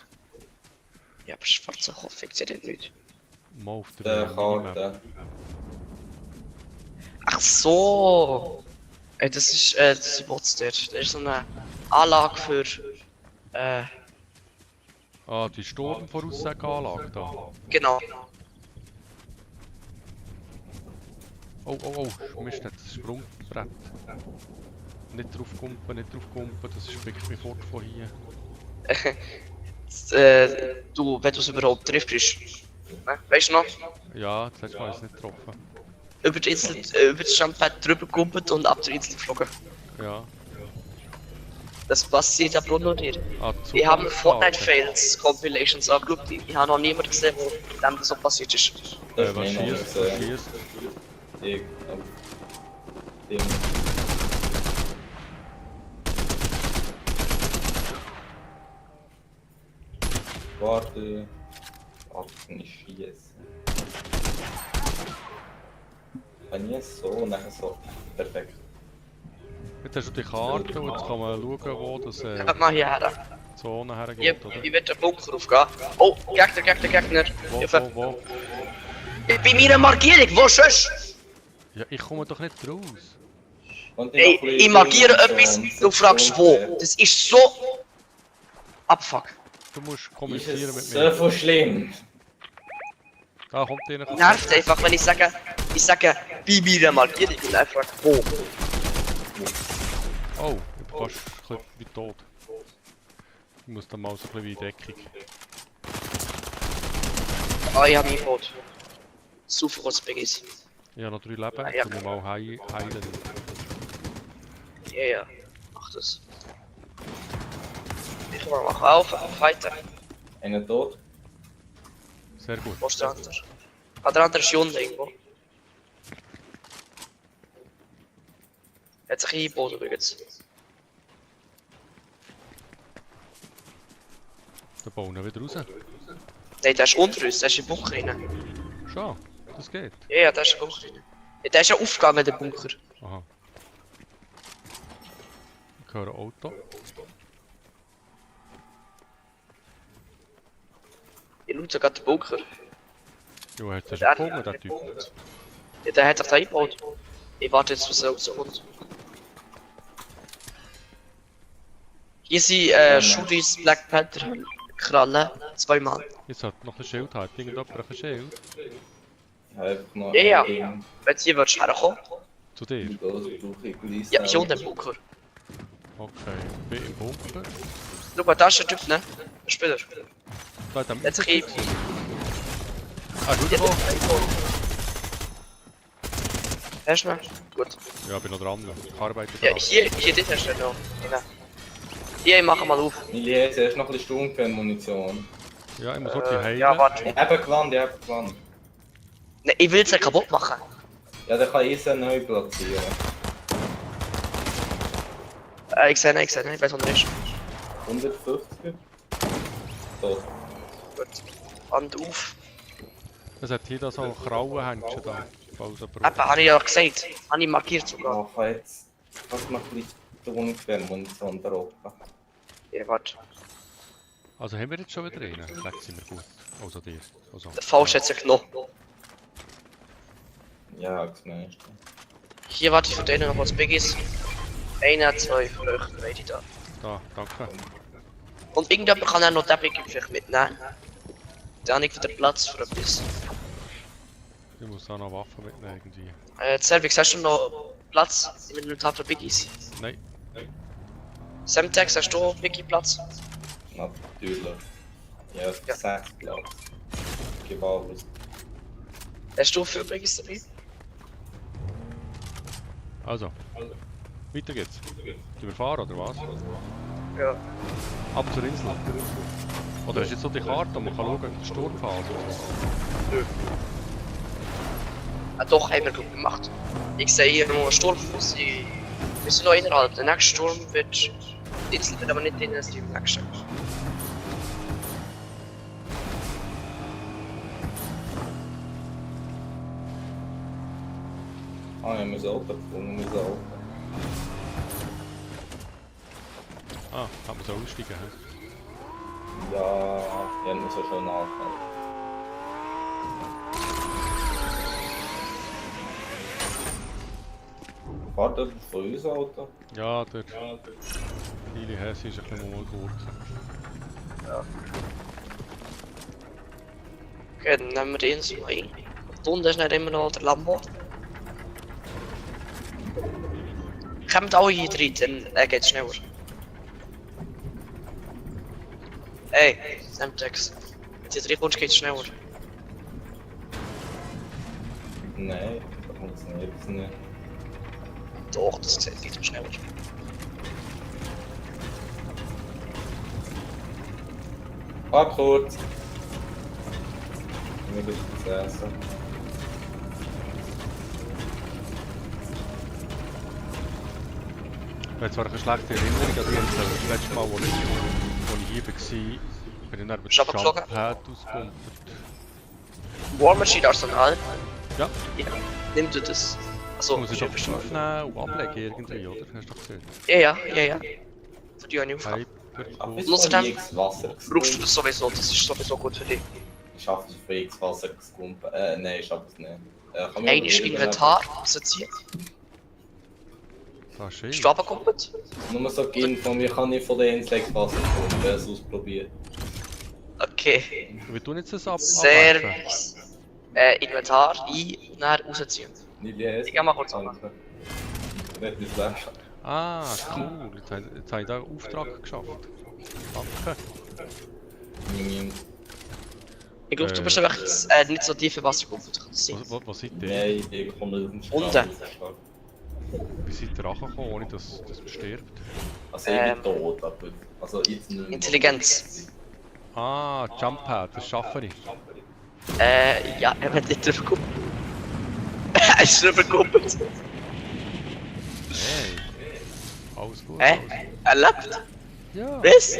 Ja, aber schwarzer Kopf, ich sehe den nicht. Mal auf Der der Minimap. Karte. Ach so! Das ist die Bots dort. Das ist so eine Anlage für, Ah, die Sturmvoraussageanlage da. genau. Oh, Mist, das Sprungbrett. Nicht drauf kumpen, das spickt mich fort von hier. Du, wenn du es überhaupt triffst, ne? Weißt du noch? Ja, das letzte Mal ist es nicht getroffen. Über die Insel, über das Jumppad drüber gekumpelt und ab der Insel geflogen. Ja. Das passiert aber auch nur dir. Ah, Ich habe Fortnite Fails Compilations angeschaut, ich habe noch niemanden gesehen, wo dem das so passiert ist. Das ist Was mir noch nicht schießt? Was gesehen. schießt? Ich, Ding. Warte. Ach, nicht schießen. Kann ich es so und nachher so. Perfekt. Jetzt hast du die Karte und jetzt kann man schauen, wo das Kommt mal hierher. die Zone Ich, hergeht, oder? ich will den Bunker aufgehen. Oh, Gegner. Wo? Ich bin meiner Markierung, wo sonst? Ja, ich komme doch nicht raus. Und Ey, noch ein ich bisschen markiere Ding etwas, und du fragst wo. Das ist so... Abfuck. Du musst Ist kommunizieren es mit so mir. viel schlimm? Da kommt einer. Nervt einfach, wenn ich sage, bei meiner Markierung und einfach wo. Oh, ich bin fast ein bisschen wie tot. Ich muss dann mal so ein bisschen wie in Deckung. Ah, ich hab mein Boot. Super kurz Biggies. Ich habe noch 3 Leben, Ah, ja. ich muss mal heilen. Ja, mach das. Ich mach auf, weiter. Einer tot? Sehr gut. Wo ist der andere? Ah, der andere ist hier unten irgendwo. Er hat sich eingebaut übrigens. Dann bauen wir wieder raus. Nein, der ist unter uns, der ist im Bunker rein. Schon, das geht. Ja, der ist im Bunker rein. Ja, der ist ja aufgegangen, der Bunker. Aha. Ich höre ein Auto. Ich loote gerade den Bunker. Jo, hast du Der- schon gefunden, der Typ? Ja, der hat sich da eingebaut. Ich warte jetzt, was er rauskommt. Hier sind Shudis Black Panther Krallen, 2 Mann. Jetzt hat noch ein Schild, hat irgendjemand ein Schild? Einfach noch Ja. ein Ding. Wenn hier würdest du herkommen. Zu dir? Die Dose brauche ich gleich. Ja, hier unten im Bunker. Okay, bin im Bunker. Schau mal, da ist der Typ, ne? Der Spieler. Da hat er Jetzt krieg Ah, du Ja, da? Hörst du mich? Gut. Ja, bin noch dran. Ich arbeite Ja, dran. hier dit hast du noch. Genau. Hier, ich mache mal auf. Milli hat erst noch ein bisschen Sturmkern-Munition. Ja, ich muss wirklich heilen. Ja, warte. Ich habe gewonnen. Ne, ich will es ja kaputt machen. Ja, dann kann ich sie neu platzieren. Ich sehe nicht, ich weiß, wo er ist. 150. So. Gut. Hand auf. Es hat hier da so Krauenhändchen da. Falls jemand Eben, habe ich ja gesagt. Habe ich markiert sogar. Ich habe jetzt fast noch ein bisschen Sturmkern-Munition da oben. Ja, warte. Also haben wir jetzt schon wieder einen? Vielleicht sind wir gut. Also dir. Also, Der Falsch hat sich genommen. Ja, das meiste. Hier warte ich für den noch was Biggies. 1, 2 Früchte, beide da. Da, danke. Und irgendjemand kann auch noch den Biggie vielleicht mitnehmen. Dann habe ich wieder Platz für etwas. Ich muss auch noch Waffen mitnehmen irgendwie. Cervix, hast du noch Platz im Inventar für Biggies? Nein. Semtex, hast du Biggie Platz? Natürlich. Ja, Ja. 6 Platz. Gib alles. Hast du für übrigens dabei? Also, weiter geht's. Du fahren oder was? Ja. Ab zur Insel. Oder ist jetzt so die Karte, und man kann schauen, die Sturmphase? Ah, doch, haben wir gut gemacht. Ich sehe hier nur einen Sturmfuß. Wir sind noch innerhalb. Der nächste Sturm wird. Die Insel wird aber nicht drin, als die im nächsten. Ah, wir müssen auch gefunden, wir müssen auch. Ah, kann man so aussteigen, hä? Ja, ja, muss ja schon nachdenken. Fahrt jemand von uns Auto? Ja, der Lili Hesse ist ein bisschen umgeworden. Okay, dann nehmen wir die Insel mal ein. Da unten ist nicht immer noch der Lambo. Kommt alle hier rein, dann geht's schneller. Ey, Semtex. Wenn du hier reinkommst, geht's schneller. Nein, das funktioniert nicht. Doch, das geht schneller. Fahr kurz! Ich muss das essen. Ich habe zwar eine schlechte Erinnerung an die Insel. Das letzte Mal, als ich hier war, bin ich dann mit Bist du dem runtergeflogen? Jumphead ausgepumpert. War Machine Arsenal. Ja, Ja. Nimm du das. Achso, muss ich ich doch aufnehmen und ablegen irgendwie, oder? Hast du doch gesehen? Ja. Für die eine Aufgabe. Aber Hyper, Los, ich dann. habe X Wasser Brauchst du geskumpt. das sowieso, das ist sowieso gut für dich. Ich schaffe es für X Wasser geskumpt. Nein, ich schaffe es nicht. Kann Ein ist Inventar, rausziehen. das ist schön. Bist du runtergekommen? Nur so gehen von mir kann ich von der Insel X Wasser skumpen, wer es ausprobiert. Okay. Wir tun jetzt das ab. Sehr abwerfen. nice. Inventar ein, dann rausziehen. Nicht yes. Ich geh mal kurz Danke. Nicht bis Leben. Ah, cool. Jetzt habe ich da einen Auftrag geschafft. Danke. Ich glaube, du bist einfach nicht so tief im Wasser gekommen. Was seid ihr? Nein, ich komme nicht Unten. Wie seid ihr angekommen, ohne dass man stirbt? Also ich bin tot, aber also jetzt nicht mehr. Intelligenz. Ah, Jumppad, das schaffe ich. Ja, er wird nicht drüber gekommen. Er ist drüber gekommen. Hey. Alles gut. Hä? Alles gut. Er lebt? Ja. Was?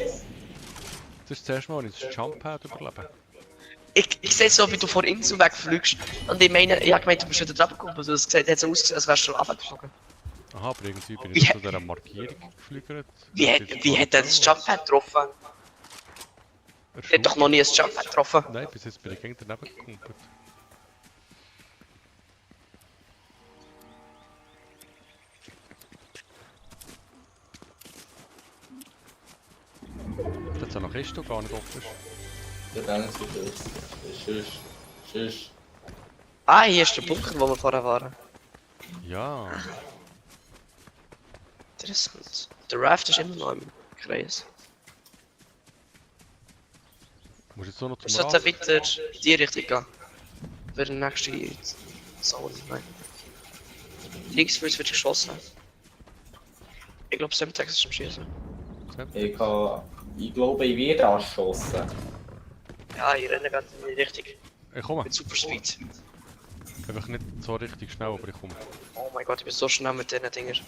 Das ist das erste Mal, dass ich das Jumppad überlebe. Ich sehe so, wie du vor Insel wegfliegst. Und ich meine, ich habe gemeint, du bist wieder drüber gekommen. Also es hat so ausgesehen, als wärst du schon runtergeflogen. Aha, aber irgendwie bin Wie ich hä- zu dieser Markierung geflügelt. Wie hat er das Jumppad getroffen? Er hat doch noch nie ein Jumppad getroffen. Nein, bis jetzt bin ich gegen daneben gekumpelt. Jetzt ist ja noch Kiste, die gar nicht offen ist. Ja, dann ist es. Tschüss. Ah, hier ist der Bunker, wo wir vorher waren. Ja, Interessant. Der Raft ist immer noch im Kreis. muss jetzt nur noch Wir zum sollten Raft. weiter in die Richtung gehen. Für den nächsten Zone. Nein. Links für uns wird geschossen. Ich glaube, Semtex ist am Schießen. Ich glaube, ich werde erschossen. Ja, ich renne gerade in die Richtung. Ich komme. Mit Super Speed. Einfach nicht so richtig schnell, aber ich komme. Oh mein Gott, ich bin so schnell mit diesen Dingern.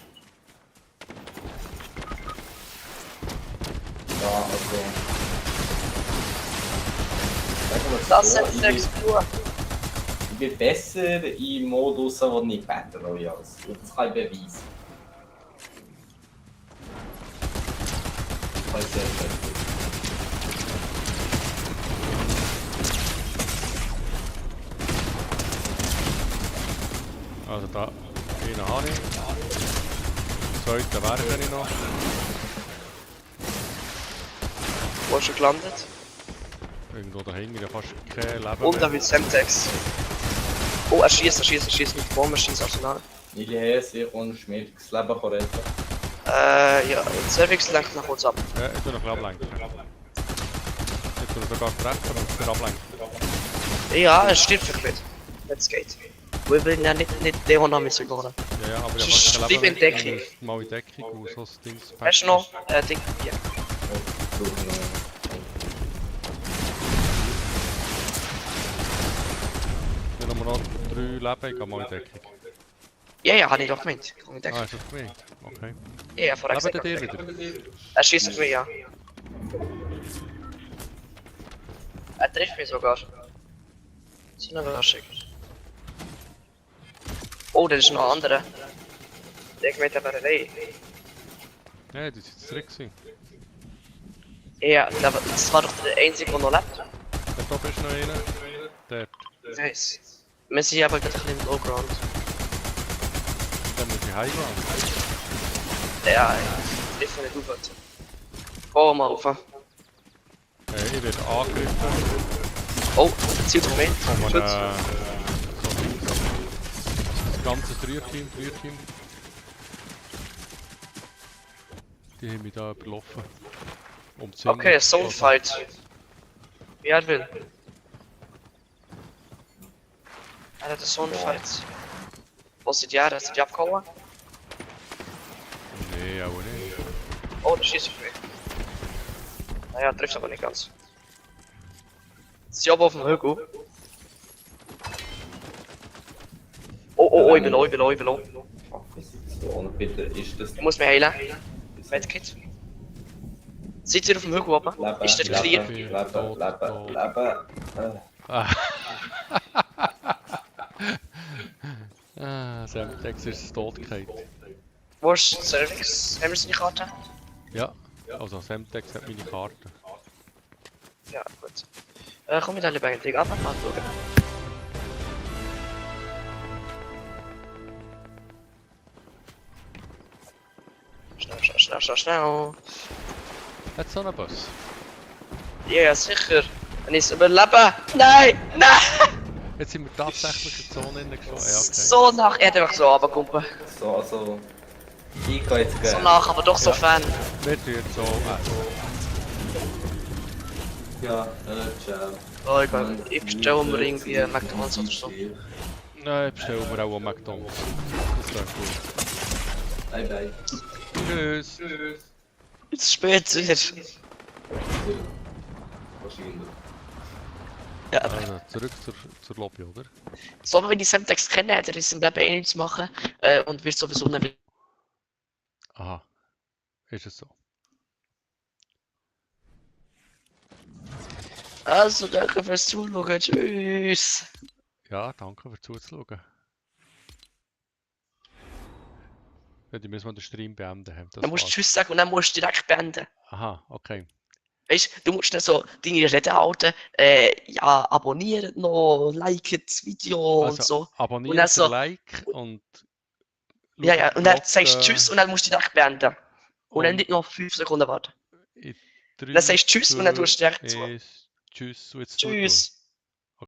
Ja, also. Sagen wir es Das so, Semtex nur. ich bin besser im Modus, wo nicht Battle Royals. Und das kann ich beweisen. Ich weiß sehr gut. Also da, einen habe ich. Zweiten werfe ich noch. Wo ist er gelandet? Irgendwo dahinter, ich habe fast kein Leben Und da mehr. will Semtex. Oh, er schießt mit Bohrmaschinen Arsenal. Ich lese, ich kommst mir das Leben retten. Ja, Servix lenkt nach uns ab. Ja, ich tue noch ein bisschen ablenken. Ich tue sogar treffen und wieder ablenken. Ja, er stirbt vielleicht nicht. Jetzt geht. Wir wollen ja nicht Leon haben müssen gehen. Ja, ja, aber ich Sonst habe bleib in kein Deckung. Leben. Ich muss mal in Deckung und so ein Ding. Hast du noch Ding? Ja. Ich habe noch 3 Leben, ich gehe mal in Deckung. Ja, habe ich doch gemeint. Komm in Deckung. Ah, ist das gemeint? Okay. Ja, vorher Lebt gesagt. ihr wieder? Er schießt auf mich, ja. Er trifft mich sogar. Das ist eine Überraschung. Oh, das ist noch ein anderer. Der gemeint, er wäre allein. Ja, die sind jetzt zurück gewesen. Ja, das war doch der einzige, der noch lebt. Da oben ist noch einer. Dort. Nice. Wir sind aber gerade ein bisschen im Lowground. Dann muss ich heimgehen. Ja, ich treffe nicht auf. Oh, mal rauf. Ich werde angegriffen Oh, zielt auf mich. von einem... Schutz. so Dings. Das ganze Dreierteam. Die haben mich da überlaufen. Umzingelt. Okay, Zone Fight. Wie er will. Er hat eine Zone Fight. Wo sind die Jahre? Sind die abgehauen? Nee, auch nicht. Oh, der schießt auf mich. Naja, trifft aber nicht ganz. Sie oben auf dem Hügel. Oh, ich bin low. So, bitte, ist das Ich muss mich heilen. Medkit. Seid ihr auf dem Hügel oben? Leben, Ist der clear? Leben. Semtex ist tot gefallen. Wo ist Cervix? Haben wir seine Karte? Ja, also Semtex hat meine Karte. Ja, gut. Komm mit alle beiden Ding ab und mal schauen. Schnell. Hat so einen Bus? Ja, sicher. Wenn ich es überlebe. Nein! Jetzt sind wir tatsächlich in die Zone reingeschossen. Ja, okay. So nach. Er hat einfach so runtergekommen. So, also. Ich gehe jetzt So gerne. nach, aber doch so Ja. Fan. Wir tun jetzt so. Ja, ciao. Oh, ich bestelle mir irgendwie McDonalds oder so. Nein, bestellen wir auch an McDonalds. Das wäre gut. Bye bye. Tschüss. Jetzt spät wieder. Wahrscheinlich. Ja, Also, zurück zur Lobby, oder? so wenn ich Semtex kenne, hat er ist im Leben eh nichts machen und wird sowieso nicht. Aha. Ist es so. Also, danke fürs Zuschauen. Tschüss. Ja, danke für zuzuschauen. Ja, die müssen wir den Stream beenden. Das Dann musst du war's. Tschüss sagen und dann musst du direkt beenden. Aha, okay. Weißt du, du musst dann so deine Rede halten, ja, abonniert noch, liket das Video und so. Also, abonniert, Und dann so- Like und... Ja, schaut und dann Glocke sagst du Tschüss und dann musst du direkt beenden. Und dann nicht noch 5 Sekunden warten. in 3, Dann sagst du Tschüss und dann tust du direkt zu. Tschüss und jetzt Tschüss.